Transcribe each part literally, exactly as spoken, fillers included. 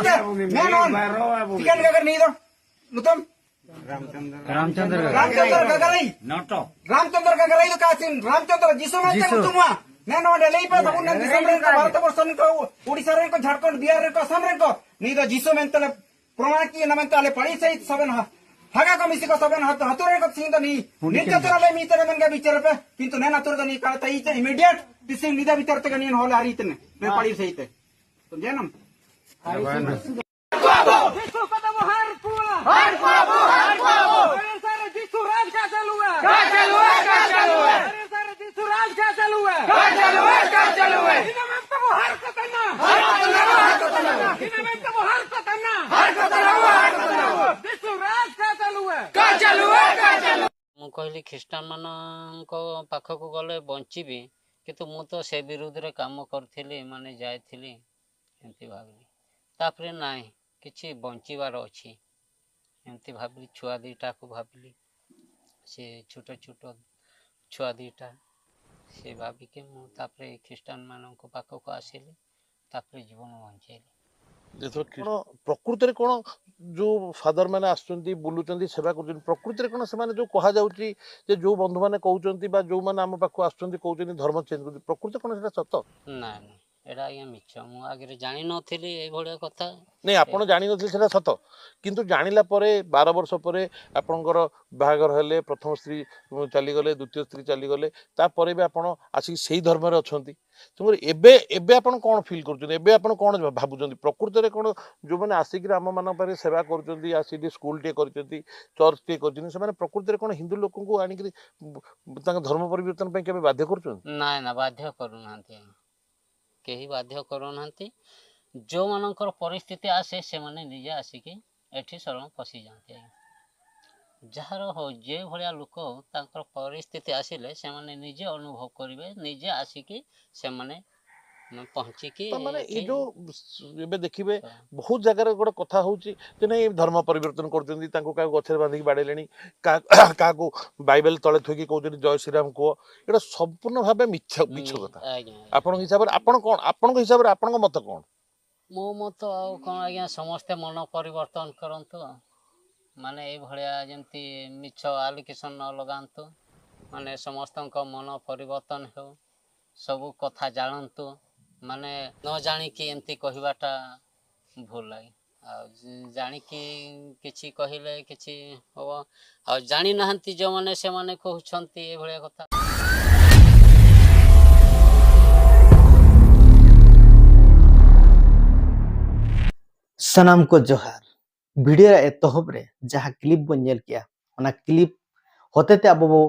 ᱢᱮᱱ ᱚᱱ᱾ ᱴᱷᱤᱠᱟᱹᱱ ᱜᱟᱜᱟᱨ ᱱᱤᱭᱟᱹ ᱫᱚ᱾ ᱧᱩᱛᱩᱢ? ᱨᱟᱢᱪᱚᱸᱫᱽᱨᱚ ᱜᱟᱜᱟᱨᱟᱭ᱾ ᱱᱚᱴᱚ᱾ ᱨᱟᱢᱪᱚᱸᱫᱽᱨᱚ ᱜᱟᱜᱟᱨᱟᱭ ᱫᱚ ᱠᱟᱥᱤᱱ ᱨᱟᱢᱪᱚᱸᱫᱽᱨᱚ ᱡᱤᱥᱩ ᱢᱮᱱᱛᱮ ᱡᱤᱥᱩ᱾ ᱧᱩᱛᱩᱢᱟ᱾ ᱢᱮᱱ ᱚᱸᱰᱮ ᱞᱟᱹᱭ ᱯᱮ ᱛᱟᱵᱚᱱ ᱱᱟᱝ ᱫᱤᱥᱚᱢ ᱨᱮᱱ ᱠᱚ, ᱵᱷᱟᱨᱚᱛ ᱵᱚᱨᱥᱚ ᱨᱮᱱ ᱠᱚ, ᱳᱰᱤᱥᱟ ᱨᱮᱱ ᱠᱚ, ᱡᱷᱟᱲᱠᱷᱚᱸᱰ, ᱵᱤᱦᱟᱨ ᱨᱮᱱ ᱠᱚ, ᱟᱥᱟᱢ ᱨᱮᱱ ᱠᱚ᱾ ᱱᱤᱭᱟᱹ ᱫᱚ ᱡᱤᱥᱩ ᱢᱮᱱᱛᱮ ᱞᱮ ᱯᱨᱚᱢᱟᱬ ᱠᱤ ᱚᱱᱟ ᱢᱮᱱᱛᱮ ᱟᱞᱮ ᱯᱟᱹᱲᱤ ᱥᱟᱹᱦᱤᱛ ᱥᱟᱵᱮᱱ ᱦᱟ-, ᱦᱟᱜᱟ ᱠᱚ ᱢᱤᱥᱤ ᱠᱚ ᱥᱟᱵᱮᱱ ᱦᱟ-, ᱦᱟᱛᱩ ᱨᱮᱱ ᱠᱚ ᱥᱤᱝ ᱫᱚ ᱱᱤ-, ᱱᱤᱨᱡᱟᱛᱚᱱᱟ ᱞᱮ ᱢᱤᱛᱮ ᱨᱮ ᱢᱮᱱ ᱜᱮ ᱵᱤᱪᱟᱨ ᱯᱮ᱾ ᱠᱤᱱᱛᱩ ᱱᱮ ᱱᱟᱛᱩᱨ ᱫᱚ ᱱᱤ ᱠᱟᱲ ᱛᱮ ᱤᱛᱮ immediate ᱛᱤᱥᱤᱝ ᱱᱤᱫᱟ ᱵᱤᱪᱟᱨ ᱛᱮᱜᱮ ᱱᱤᱭᱟᱹ ᱦᱚᱞᱮ ᱟᱨᱤ ᱛᱮᱱᱮ᱾ ᱯᱮ ᱯᱟᱹᱲᱤ ᱥᱟᱹᱦᱤᱛ ᱛᱮ᱾ ᱛᱚ ᱡᱮᱱᱚᱢ᱾ ᱡᱤᱥᱩ ᱠᱚ ᱫᱚᱵᱚ ᱦᱟᱨ ᱠᱚᱣᱟ᱾ ᱦᱟᱨ ᱠᱚᱣᱟ ᱵᱚ, ᱦᱟᱨ ᱠᱚᱣᱟ ᱵᱚ᱾ ᱟᱨᱮ ᱥᱟᱨᱮ ᱡᱤᱥᱩ ᱨᱟᱡᱽ ᱠᱟ ᱪᱟᱞᱩᱣᱟ᱾ ᱠᱟ ᱪᱟᱞᱩᱣᱟ, ᱠᱟ ᱪᱟᱞᱩᱣᱟ᱾ ᱟᱨᱮ ᱥᱟᱨᱮ ᱡᱤᱥᱩ ᱨᱟᱡᱽ ᱠᱟ ᱪᱟᱞᱩᱣᱟ᱾ ᱠᱟ ᱪᱟᱞᱩᱣᱟ, ᱠᱟ ᱪᱟᱞᱩᱣᱟ᱾ ᱤᱱᱟᱹ ᱢᱮᱱᱛᱮ ᱵᱚ ᱦᱟᱨ ᱠᱚ ᱛᱟᱦᱮᱱᱟ᱾ ᱦᱟᱨ ᱠᱚ ᱛᱟᱦᱮᱱᱟ, ᱦᱟᱨ ᱠᱚ ᱛᱟᱦᱮᱱᱟ᱾ ᱤᱱᱟᱹ ᱢᱮᱱᱛᱮ ᱵᱚ ᱦᱟᱨ ᱠᱚ ᱛᱟᱦᱮᱱᱟ᱾ ᱦᱟᱨ ᱠᱚ ᱛᱟᱦᱮᱱᱟ, ᱦᱟᱨ ᱠᱚ ᱛᱟᱦᱮᱱᱟ᱾ ᱡᱤᱥᱩ ᱨᱟᱡᱽ ᱠᱟ ᱪᱟᱞᱩᱣᱟ᱾ ᱠᱟ ᱪᱟᱞᱩᱣᱟ, କା ଚାଲୁ। ମୁଁ କହିଲି, "ଖ୍ରୀଷ୍ଟିଆନ ମାନଙ୍କ ପାଖକୁ ଗଲେ ବଞ୍ଚିବି, କିନ୍ତୁ ମୁଁ ତ ସେ ବିରୁଦ୍ଧରେ କାମ କରିଥିଲି, ମାନେ ଯାଇଥିଲି," ଏମିତି ଭାବିଲି। ତାପରେ ନାଇଁ, କିଛି ବଞ୍ଚିବାର ଅଛି, ଏମିତି ଭାବିଲି। ଛୁଆ ଦିଟାକୁ ଭାବିଲି, ସେ ଛୋଟ ଛୋଟ ଛୁଆ ଦିଟା, ସେ ଭାବିକି ମୁଁ ତାପରେ ଖ୍ରୀଷ୍ଟିଆନ ମାନଙ୍କ ପାଖକୁ ଆସିଲି, ତାପରେ ଜୀବନ ବଞ୍ଚେଇଲି। ଏଥର ଖ୍ରୀଷ୍ଟ- କଣ ପ୍ରକୃତରେ କଣ ଯୋଉ ଫାଦର ମାନେ ଆସୁଛନ୍ତି, ବୁଲୁଛନ୍ତି, ସେବା କରୁଛନ୍ତି, ପ୍ରକୃତରେ କଣ ସେମାନେ ଯୋଉ କୁହାଯାଉଛି ଯେ ଯୋଉ ବନ୍ଧୁମାନେ କହୁଛନ୍ତି ବା ଯୋଉମାନେ ଆମ ପାଖକୁ ଆସୁଛନ୍ତି କହୁଛନ୍ତି ଧର୍ମ ଚେଞ୍ଜ କରୁଛନ୍ତି, ପ୍ରକୃତରେ କଣ ସେଟା ସତ? ନାଇଁ, ନାଇଁ, ଏଇଟା ଆଜ୍ଞା ମିଛ। ମୁଁ ଆଗରେ ଜାଣିନଥିଲି ଏଇଭଳିଆ କଥା। ନାଇଁ, ଆପଣ ଜାଣିନଥିଲେ ସେଟା ସତ, କିନ୍ତୁ ଜାଣିଲା ପରେ ବାର ବର୍ଷ ପରେ ଆପଣଙ୍କର ବାହାଘର ହେଲେ, ପ୍ରଥମ ସ୍ତ୍ରୀ, ଉଁ, ଚାଲିଗଲେ, ଦ୍ୱିତୀୟ ସ୍ତ୍ରୀ ଚାଲିଗଲେ, ତାପରେ ବି ଆପଣ ଆସିକି ସେଇ ଧର୍ମରେ ଅଛନ୍ତି। ତେଣୁକରି ଏବେ, ଏବେ ଆପଣ କଣ ଫିଲ୍ କରୁଛନ୍ତି? ଏବେ ଆପଣ କଣ ଭାବୁଛନ୍ତି? ପ୍ରକୃତରେ କଣ ଯୋଉମାନେ ଆସିକିରି ଆମମାନଙ୍କ ପାଖରେ ସେବା କରୁଛନ୍ତି, ଆସିକି ସ୍କୁଲ ଟିକେ କରିଛନ୍ତି, ଚର୍ଚ୍ଚ ଟିକେ କରିଛନ୍ତି, ସେମାନେ ପ୍ରକୃତରେ କଣ ହିନ୍ଦୁ ଲୋକଙ୍କୁ ଆଣିକିରି, ବ-, ତାଙ୍କ ଧର୍ମ ପରିବର୍ତ୍ତନ ପାଇଁ କେବେ ବାଧ୍ୟ କରୁଛନ୍ତି? ନାଇଁ, ନା, ବାଧ୍ୟ କରୁନାହାନ୍ତି। କେହି ବାଧ୍ୟ କରୁନାହାନ୍ତି। ଯୋଉମାନଙ୍କର ପରିସ୍ଥିତି ଆସେ, ସେମାନେ ନିଜେ ଆସିକି ଏଠି ଶରଣ ପଶିଯାଆନ୍ତି। ଯାହାର ହଉ, ଯେ ଭଳିଆ ଲୋକ ହଉ, ତାଙ୍କର ପରିସ୍ଥିତି ଆସିଲେ ସେମାନେ ନିଜେ ଅନୁଭବ କରିବେ, ନିଜେ ଆସିକି ସେମାନେ, ମାନେ, ପହଞ୍ଚିକି ତାମାନେ ଏଇ ଏଠି ଯୋଉ ସ-, ଏବେ ଦେଖିବେ, ହଁ। ବହୁତ ଜାଗାରେ ଗୋଟେ କଥା ହଉଛି ଯେ ନାଇଁ, ଧର୍ମ ପରିବର୍ତ୍ତନ କରୁଛନ୍ତି, ତାଙ୍କୁ କାହାକୁ ଗଛରେ ବାନ୍ଧିକି ବାଡେଇଲେଣି, କାହା-, କାହାକୁ ବାଇବେଲ ତଳେ ଥୋଇକି କହୁଛନ୍ତି, "ଜୟ ଶ୍ରୀରାମ" କୁହ। ଏଇଟା ସମ୍ପୂର୍ଣ୍ଣ ଭାବେ ମିଛ, ମିଛ ମି-, କଥା। ଆଜ୍ଞା, ଆଜ୍ଞା। ଆପଣଙ୍କ ହିସାବରେ ଆପଣ କଣ, ଆପଣଙ୍କ ହିସାବରେ ଆପଣଙ୍କ ମତ କଣ? ମୋ ମତ ଆଉ କ'ଣ ଆଜ୍ଞା, ସମସ୍ତେ ମନ ପରିବର୍ତ୍ତନ କରନ୍ତୁ। ମାନେ ଏଇଭଳିଆ ଯେମିତି ମିଛ ଆଲିକେସନ ନ ଲଗାନ୍ତୁ। ମାନେ ସମସ୍ତଙ୍କ ମନ ପରିବର୍ତ୍ତନ ହେଉ, ସବୁ କଥା ଜାଣନ୍ତୁ। ମାନେ ନ ଜାଣିକି ଏମିତି କହିବାଟା ଭୁଲ ଆଜ୍ଞା। ଆଉ ଜ-, ଜାଣିକି କିଛି କହିଲେ କିଛି ହବ। ଆଉ ଜାଣିନାହାନ୍ତି ଯେଉଁମାନେ, ସେମାନେ କହୁଛନ୍ତି ଏଇଭଳିଆ କଥା। ᱥᱟᱱᱟᱢ ᱠᱚ ᱡᱚᱦᱟᱨ᱾ ᱵᱷᱤᱰᱤᱭᱳ ᱨᱮᱭᱟᱜ ᱮᱛᱚᱦᱚᱵ ᱨᱮ ᱡᱟᱦᱟᱸ ᱠᱞᱤᱯ ᱵᱚᱱ ᱧᱮᱞ ᱠᱮᱜᱼᱟ, ᱚᱱᱟ ᱠᱞᱤᱯ ᱦᱚᱛᱮᱛᱮ ᱟᱵᱚ ᱵᱚ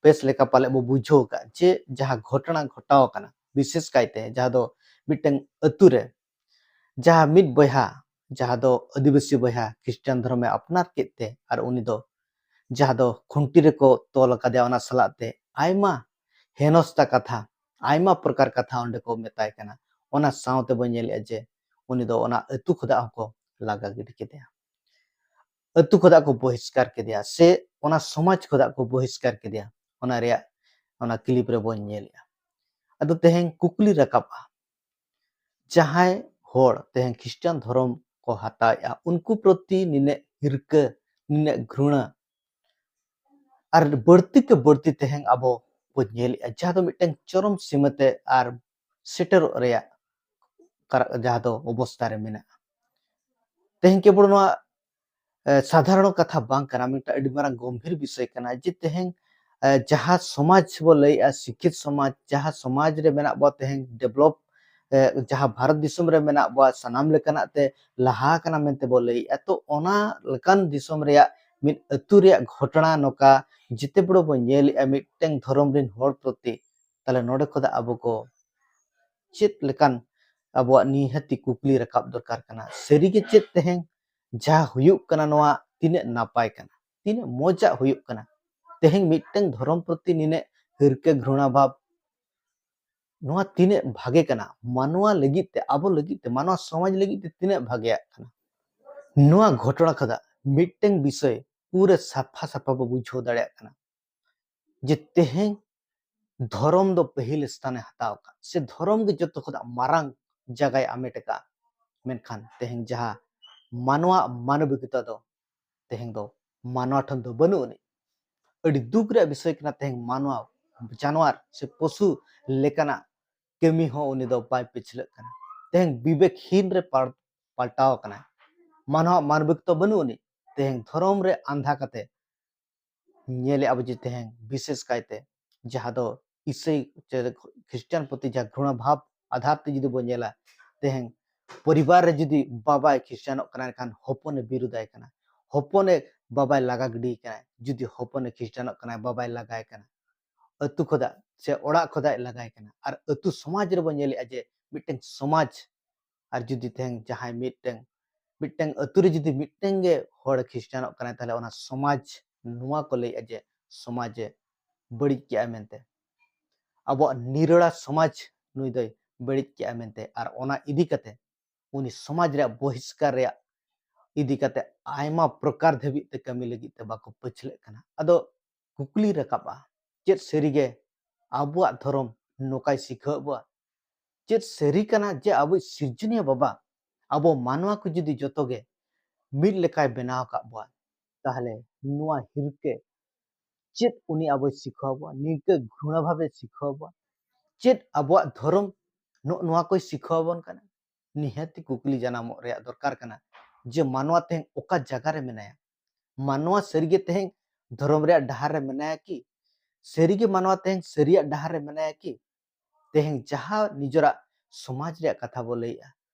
ᱵᱮᱥ ᱞᱮᱠᱟ ᱯᱟᱞᱮ ᱵᱚ ᱵᱩᱡᱷᱟᱹᱣ ᱟᱠᱟᱫ ᱡᱮ ᱡᱟᱦᱟᱸ ᱜᱷᱚᱴᱚᱱᱟ ᱜᱷᱚᱴᱟᱣ ᱟᱠᱟᱱᱟ, ᱵᱤᱥᱮᱥ ᱠᱟᱭᱛᱮ ᱡᱟᱦᱟᱸ ᱫᱚ ᱢᱤᱫᱴᱟᱝ ᱟᱹᱛᱩ ᱨᱮ ᱡᱟᱦᱟᱸ ᱢᱤᱫ ᱵᱚᱭᱦᱟ, ᱡᱟᱦᱟᱸ ᱫᱚ ᱟᱹᱫᱤᱵᱟᱹᱥᱤ ᱵᱚᱭᱦᱟ ᱠᱷᱨᱤᱥᱴᱟᱱ ᱫᱷᱚᱨᱚᱢᱮ ᱟᱯᱱᱟᱨ ᱠᱮᱫ ᱛᱮ ᱟᱨ ᱩᱱᱤ ᱫᱚ ᱡᱟᱦᱟᱸ ᱫᱚ ᱠᱷᱩᱱᱴᱤ ᱨᱮᱠᱚ ᱛᱚᱞ ᱟᱠᱟᱫᱮᱭᱟ, ᱚᱱᱟ ᱥᱟᱞᱟᱜ ᱛᱮ ᱟᱭᱢᱟ ᱦᱮᱱᱚᱥᱛᱟ ᱠᱟᱛᱷᱟ, ᱟᱭᱢᱟ ᱯᱨᱚᱠᱟᱨ ᱠᱟᱛᱷᱟ ᱚᱸᱰᱮ ᱠᱚ ᱢᱮᱛᱟᱭ ᱠᱟᱱᱟ᱾ ᱚᱱᱟ ᱥᱟᱶᱛᱮ ᱵᱚᱱ ᱧᱮᱞᱮᱜᱼᱟ ᱡᱮ ᱩᱱᱤ ᱫᱚ ᱚᱱᱟ ᱟᱹᱛᱩ ᱠᱷᱚᱱᱟᱜ ᱦᱚᱸᱠᱚ ᱞᱟᱜᱟ ᱜᱤᱰᱤ ᱠᱮᱫᱮᱭᱟ, ᱟᱹᱛᱩ ᱠᱷᱚᱱᱟᱜ ᱠᱚ ᱵᱚᱦᱤᱥᱠᱟᱨ ᱠᱮᱫᱮᱭᱟ, ᱥᱮ ᱚᱱᱟ ᱥᱚᱢᱟᱡᱽ ᱠᱷᱚᱱᱟᱜ ᱠᱚ ᱵᱚᱦᱤᱥᱠᱟᱨ ᱠᱮᱫᱮᱭᱟ᱾ ᱚᱱᱟ ᱨᱮᱭᱟᱜ ᱚᱱᱟ ᱠᱞᱤᱯ ᱨᱮᱵᱚᱱ ᱧᱮᱞᱮᱜᱼᱟ᱾ ᱟᱫᱚ ᱛᱮᱦᱮᱧ ᱠᱩᱠᱞᱤ ᱨᱟᱠᱟᱵᱼᱟ, ᱡᱟᱦᱟᱸᱭ ᱦᱚᱲ ᱛᱮᱦᱮᱧ ᱠᱷᱨᱤᱥᱴᱟᱱ ᱫᱷᱚᱨᱚᱢ ᱠᱚ ᱦᱟᱛᱟᱣᱮᱜᱼᱟ, ᱩᱱᱠᱩ ᱯᱨᱚᱛᱤ ᱱᱤᱱᱟᱹᱜ ᱦᱤᱨᱠᱟᱹ, ᱱᱤᱱᱟᱹᱜ ᱜᱷᱨᱩᱬᱟ, ᱟᱨ ᱵᱟᱹᱲᱛᱤ ᱠᱮ ᱵᱟᱹᱲᱛᱤ ᱛᱮᱦᱮᱧ ᱟᱵᱚ ᱵᱚᱱ ᱧᱮᱞᱮᱜᱼᱟ, ᱡᱟᱦᱟᱸ ᱫᱚ ᱢᱤᱫᱴᱟᱝ ᱪᱚᱨᱚᱢ ᱥᱤᱢᱟᱹ ᱛᱮ ᱟᱨ ᱥᱮᱴᱮᱨᱚᱜ ᱨᱮᱭᱟᱜ ᱠᱟᱨ-, ᱡᱟᱦᱟᱸ ᱫᱚ ᱚᱵᱚᱥᱛᱟ ᱨᱮ ᱢᱮᱱᱟᱜᱼᱟ᱾ ᱛᱮᱦᱮᱧ ᱠᱮᱵᱚᱞ ᱱᱚᱣᱟ, ᱮ, ᱥᱟᱫᱷᱟᱨᱚᱱ ᱠᱟᱛᱷᱟ ᱵᱟᱝ ᱠᱟᱱᱟ, ᱢᱤᱫᱴᱟᱝ ᱟᱹᱰᱤ ᱢᱟᱨᱟᱝ ᱜᱚᱢᱵᱷᱤᱨ ᱵᱤᱥᱚᱭ ᱠᱟᱱᱟ᱾ ᱡᱮ ᱛᱮᱦᱮᱧ, ᱮ, ᱡᱟᱦᱟᱸ ᱥᱚᱢᱟᱡᱽ ᱵᱚ ᱞᱟᱹᱭᱮᱜᱼᱟ, ᱥᱤᱠᱠᱷᱤᱛ ᱥᱚᱢᱟᱡᱽ, ᱡᱟᱦᱟᱸ ᱥᱚᱢᱟᱡᱽ ᱨᱮ ᱢᱮᱱᱟᱜ ᱵᱚ ᱛᱮᱦᱮᱧ, ᱰᱮᱵᱷᱞᱚᱯ, ᱮ, ᱡᱟᱦᱟᱸ ᱵᱷᱟᱨᱚᱛ ᱫᱤᱥᱚᱢ ᱨᱮ ᱢᱮᱱᱟᱜ ᱵᱚ, ᱥᱟᱱᱟᱢ ᱞᱮᱠᱟᱱᱟᱜ ᱛᱮ ᱞᱟᱦᱟ ᱟᱠᱟᱱᱟ ᱢᱮᱱᱛᱮ ᱵᱚ ᱞᱟᱹᱭᱮᱜᱼᱟ, ᱛᱚ ᱚᱱᱟ ᱞᱮᱠᱟᱱ ᱫᱤᱥᱚᱢ ᱨᱮᱭᱟᱜ ᱢᱤᱫ ᱟᱹᱛᱩ ᱨᱮᱭᱟᱜ ᱜᱷᱚᱴᱚᱱᱟ ᱱᱚᱝᱠᱟ ᱡᱮᱛᱮ ᱵᱚᱲᱚ ᱵᱚ ᱧᱮᱞᱮᱜᱼᱟ ᱢᱤᱫᱴᱟᱝ ᱫᱷᱚᱨᱚᱢ ᱨᱮᱱ ᱦᱚᱲ ᱯᱨᱚᱛᱤ, ᱛᱟᱦᱞᱮ ᱱᱚᱰᱮ ᱠᱷᱚᱱᱟᱜ ᱟᱵᱚ ᱠᱚ ᱪᱮᱫ ᱞᱮᱠᱟᱱ ᱟᱵᱚᱣᱟᱜ ᱱᱤᱦᱟᱹᱛᱤ ᱠᱩᱠᱞᱤ ᱨᱟᱠᱟᱵ ᱫᱚᱨᱠᱟᱨ ᱠᱟᱱᱟ? ᱥᱟᱹᱨᱤᱜᱮ ᱪᱮᱫ ᱛᱮᱦᱮᱧ ᱡᱟᱦᱟᱸ ᱦᱩᱭᱩᱜ ᱠᱟᱱᱟ, ᱱᱚᱣᱟ ᱛᱤᱱᱟᱹᱜ ᱱᱟᱯᱟᱭ ᱠᱟᱱᱟ, ᱛᱤᱱᱟᱹᱜ ᱢᱚᱡᱟᱜ ᱦᱩᱭᱩᱜ ᱠᱟᱱᱟ? ᱛᱮᱦᱮᱧ ᱢᱤᱫᱴᱟᱝ ᱫᱷᱚᱨᱚᱢ ᱯᱨᱚᱛᱤ ᱱᱤᱱᱟᱹᱜ ᱦᱤᱨᱠᱟᱹ ᱜᱷᱨᱚᱬᱟ ᱵᱷᱟᱵᱽ, ᱱᱚᱣᱟ ᱛᱤᱱᱟᱹᱜ ᱵᱷᱟᱜᱮ ᱠᱟᱱᱟ? ᱢᱟᱱᱣᱟ ᱞᱟᱹᱜᱤᱫ ᱛᱮ, ᱟᱵᱚ ᱞᱟᱹᱜᱤᱫ ᱛᱮ, ᱢᱟᱱᱣᱟ ᱥᱚᱢᱟᱡᱽ ᱞᱟᱹᱜᱤᱫ ᱛᱮ ᱛᱤᱱᱟᱹᱜ ᱵᱷᱟᱜᱮᱭᱟᱜ ᱠᱟᱱᱟ? ᱱᱚᱣᱟ ᱜᱷᱚᱴᱚᱱᱟ ᱠᱷᱚᱱᱟᱜ ᱢᱤᱫᱴᱟᱝ ᱵᱤᱥᱚᱭ ᱯᱩᱨᱟᱹ ᱥᱟᱯᱷᱟ ᱥᱟᱯᱷᱟ ᱵᱚ ᱵᱩᱡᱷᱟᱹᱣ ᱫᱟᱲᱮᱭᱟᱜ ᱠᱟᱱᱟ ᱡᱮ ᱛᱮᱦᱮᱧ ᱫᱷᱚᱨᱚᱢ ᱫᱚ ᱯᱟᱹᱦᱤᱞ ᱥᱛᱷᱟᱱᱮ ᱦᱟᱛᱟᱣ ᱟᱠᱟᱫ, ᱥᱮ ᱫᱷᱚᱨᱚᱢ ᱜᱮ ᱡᱚᱛᱚ ᱠᱷᱚᱱᱟᱜ ᱢᱟᱨᱟᱝ ᱡᱟᱭᱜᱟᱭ ᱟᱢᱮᱴ ᱟᱠᱟᱫ᱾ ᱢᱮᱱᱠᱷᱟᱱ ᱛᱮᱦᱮᱧ ᱡᱟᱦᱟᱸ ᱢᱟᱱᱣᱟ ᱢᱟᱱᱚᱵᱤᱠᱚᱛᱟ ᱫᱚ ᱛᱮᱦᱮᱧ ᱫᱚ ᱢᱟᱱᱣᱟ ᱴᱷᱮᱱ ᱫᱚ ᱵᱟᱹᱱᱩᱜ ᱟᱹᱱᱤᱡ᱾ ᱟᱹᱰᱤ ᱫᱩᱠ ᱨᱮᱭᱟᱜ ᱵᱤᱥᱚᱭ ᱠᱟᱱᱟ, ᱛᱮᱦᱮᱧ ᱢᱟᱱᱣᱟ, ᱡᱟᱱᱣᱟᱨ ᱥᱮ ᱯᱚᱥᱩ ᱞᱮᱠᱟᱱᱟᱜ ᱠᱟᱹᱢᱤ ᱦᱚᱸ ᱩᱱᱤ ᱫᱚ ᱵᱟᱭ ᱯᱟᱹᱪᱷᱞᱟᱹᱜ ᱠᱟᱱᱟ᱾ ᱛᱮᱦᱮᱧ ᱵᱤᱵᱮᱠᱦᱤᱱ ᱨᱮ ᱯᱟᱞ-, ᱯᱟᱞᱴᱟᱣ ᱟᱠᱟᱱᱟᱭ᱾ ᱢᱟᱱᱣᱟ ᱢᱟᱱᱚᱵᱤᱠᱚᱛᱟ ᱵᱟᱹᱱᱩᱜ ᱟᱹᱱᱤᱡ᱾ ᱛᱮᱦᱮᱧ ᱫᱷᱚᱨᱚᱢ ᱨᱮ ᱟᱸᱫᱷᱟ ᱠᱟᱛᱮ ᱧᱮᱞᱮᱫᱼᱟ ᱵᱚ ᱡᱮ ᱛᱮᱦᱮᱧ ᱵᱤᱥᱮᱥ ᱠᱟᱭᱛᱮ ᱡᱟᱦᱟᱸ ᱫᱚ ᱤᱥᱟᱹᱭ ᱪᱮ ᱠᱷᱨᱤᱥᱴᱟᱱ ᱯᱨᱚᱛᱤ ᱡᱟᱦᱟᱸ ᱜᱷᱨᱚᱬᱟ ᱵᱷᱟᱵᱽ ᱟᱫᱷᱟᱨ ᱛᱮ ᱡᱩᱫᱤ ᱵᱚ ᱧᱮᱞᱟ, ᱛᱮᱦᱮᱧ ᱯᱚᱨᱤᱵᱟᱨ ᱨᱮ ᱡᱩᱫᱤ ᱵᱟᱵᱟᱭ ᱠᱷᱨᱤᱥᱴᱟᱱᱚᱜ ᱠᱟᱱᱟ, ᱮᱱᱠᱷᱟᱱ ᱦᱚᱯᱚᱱᱮ ᱵᱤᱨᱩᱫᱟᱭ ᱠᱟᱱᱟ, ᱦᱚᱯᱚᱱᱮ ᱵᱟᱵᱟᱭ ᱞᱟᱜᱟ ᱜᱤᱰᱤᱭ ᱠᱟᱱᱟᱭ᱾ ᱡᱩᱫᱤ ᱦᱚᱯᱚᱱᱮ ᱠᱷᱨᱤᱥᱴᱟᱱᱚᱜ ᱠᱟᱱᱟᱭ, ᱵᱟᱵᱟᱭ ᱞᱟᱜᱟᱭ ᱠᱟᱱᱟ᱾ ᱟᱹᱛᱩ ᱠᱷᱚᱱᱟᱜ ᱥᱮ ᱚᱲᱟᱜ ᱠᱷᱚᱱᱟᱜ ᱞᱟᱜᱟᱭ ᱠᱟᱱᱟ᱾ ᱟᱨ ᱟᱹᱛᱩ ᱥᱚᱢᱟᱡᱽ ᱨᱮᱵᱚᱱ ᱧᱮᱞᱮᱫᱼᱟ ᱡᱮ ᱢᱤᱫᱴᱮᱱ ᱥᱚᱢᱟᱡᱽ, ᱟᱨ ᱡᱩᱫᱤ ᱛᱮᱦᱮᱧ ᱡᱟᱦᱟᱸᱭ ᱢᱤᱫᱴᱮᱱ, ᱢᱤᱫᱴᱮᱱ ᱟᱹᱛᱩ ᱨᱮ ᱡᱩᱫᱤ ᱢᱤᱫᱴᱮᱱ ᱜᱮ ᱦᱚᱲ ᱠᱷᱨᱤᱥᱴᱟᱱᱚᱜ ᱠᱟᱱᱟᱭ, ᱛᱟᱦᱚᱞᱮ ᱚᱱᱟ ᱥᱚᱢᱟᱡᱽ, ᱱᱚᱣᱟ ᱠᱚ ᱞᱟᱹᱭᱮᱫᱼᱟ ᱡᱮ ᱥᱚᱢᱟᱡᱽᱮ ᱵᱟᱹᱲᱤᱡ ᱠᱮᱜᱼᱟ ᱢᱮᱱᱛᱮ, ᱟᱵᱚᱣᱟᱜ ᱱᱤᱨᱟᱹᱲᱟ ᱥᱚᱢᱟᱡᱽ ᱱᱩᱭ ᱫᱚᱭ ᱵᱟᱹᱲᱤᱡ ᱠᱮᱜᱼᱟ ᱢᱮᱱᱛᱮ᱾ ᱟᱨ ᱚᱱᱟ ᱤᱫᱤ ᱠᱟᱛᱮ ᱩᱱᱤ ᱥᱚᱢᱟᱡᱽ ᱨᱮᱭᱟᱜ ᱵᱚᱦᱤᱥᱠᱟᱨ ᱨᱮᱭᱟᱜ ᱤᱫᱤ ᱠᱟᱛᱮ ᱟᱭᱢᱟ ᱯᱨᱚᱠᱟᱨ ᱫᱷᱟᱹᱵᱤᱡ ᱛᱮ ᱠᱟᱹᱢᱤ ᱞᱟᱹᱜᱤᱫ ᱛᱮ ᱵᱟᱠᱚ ᱯᱟᱹᱪᱷᱞᱟᱹᱜ ᱠᱟᱱᱟ᱾ ᱟᱫᱚ ᱠᱩᱠᱞᱤ ᱨᱟᱠᱟᱵᱼᱟ, ᱪᱮᱫ ᱥᱟᱹᱨᱤᱜᱮ ᱟᱵᱚᱣᱟᱜ ᱫᱷᱚᱨᱚᱢ ᱱᱚᱝᱠᱟᱭ ᱥᱤᱠᱷᱟᱹᱣ ᱵᱚᱣᱟ? ᱪᱮᱫ ᱥᱟᱹᱨᱤ ᱠᱟᱱᱟ ᱡᱮ ᱟᱵᱚᱭᱤᱡ ᱥᱤᱨᱡᱚᱱᱤᱭᱟᱹ ᱵᱟᱵᱟ ᱟᱵᱚ ᱢᱟᱱᱣᱟ ᱠᱚ ᱡᱩᱫᱤ ᱡᱚᱛᱚ ᱜᱮ ᱢᱤᱫ ᱞᱮᱠᱟᱭ ᱵᱮᱱᱟᱣ ᱟᱠᱟᱫ ᱵᱚᱣᱟ, ᱛᱟᱦᱚᱞᱮ ᱱᱚᱣᱟ ᱦᱤᱨᱠᱟᱹ ᱪᱮᱫ ᱩᱱᱤ ᱟᱵᱚᱭ ᱥᱤᱠᱷᱟᱹᱣ ᱵᱚᱣᱟ? ᱱᱤᱝᱠᱟᱹ ᱜᱷᱨᱩᱬᱟ ᱵᱷᱟᱵᱮ ᱥᱤᱠᱷᱟᱹᱣ ᱵᱚᱣᱟ? ᱪᱮᱫ ᱟᱵᱚᱣᱟᱜ ᱫᱷᱚᱨᱚᱢ ᱱᱚᱜ ᱱᱚᱣᱟ ᱠᱚᱭ ᱥᱤᱠᱷᱟᱹᱣ ᱟᱵᱚᱱ ᱠᱟᱱᱟ? ᱱᱤᱦᱟᱹᱛᱤ ᱠᱩᱠᱞᱤ ᱡᱟᱱᱟᱢᱚᱜ ᱨᱮᱭᱟᱜ ᱫᱚᱨᱠᱟᱨ ᱠᱟᱱᱟ ᱡᱮ ᱢᱟᱱᱣᱟ ᱛᱮᱦᱮᱧ ᱚᱠᱟ ᱡᱟᱭᱜᱟ ᱨᱮ ᱢᱮᱱᱟᱭᱟ? ᱢᱟᱱᱣᱟ ᱥᱟᱹᱨᱤᱜᱮ ᱛᱮᱦᱮᱧ ᱫᱷᱚᱨᱚᱢ ᱨᱮᱭᱟᱜ ᱰᱟᱦᱟᱨ ᱨᱮ ᱢᱮᱱᱟᱭᱟ ᱠᱤ? ᱥᱟᱹᱨᱤᱜᱮ ᱢᱟᱱᱣᱟ ᱛᱮᱦᱮᱧ ᱥᱟᱹᱨᱤᱭᱟᱜ ᱰᱟᱦᱟᱨ ᱨᱮ ᱢᱮᱱᱟᱭᱟ ᱠᱤ? ᱛᱮᱦᱮᱧ ᱡᱟᱦᱟᱸ ᱱᱤᱡᱮᱨᱟᱜ ᱥᱚᱢᱟᱡᱽ ᱨᱮᱭᱟᱜ ᱠᱟᱛᱷᱟ ᱵᱚ ᱞᱟᱹᱭᱮᱜᱼᱟ,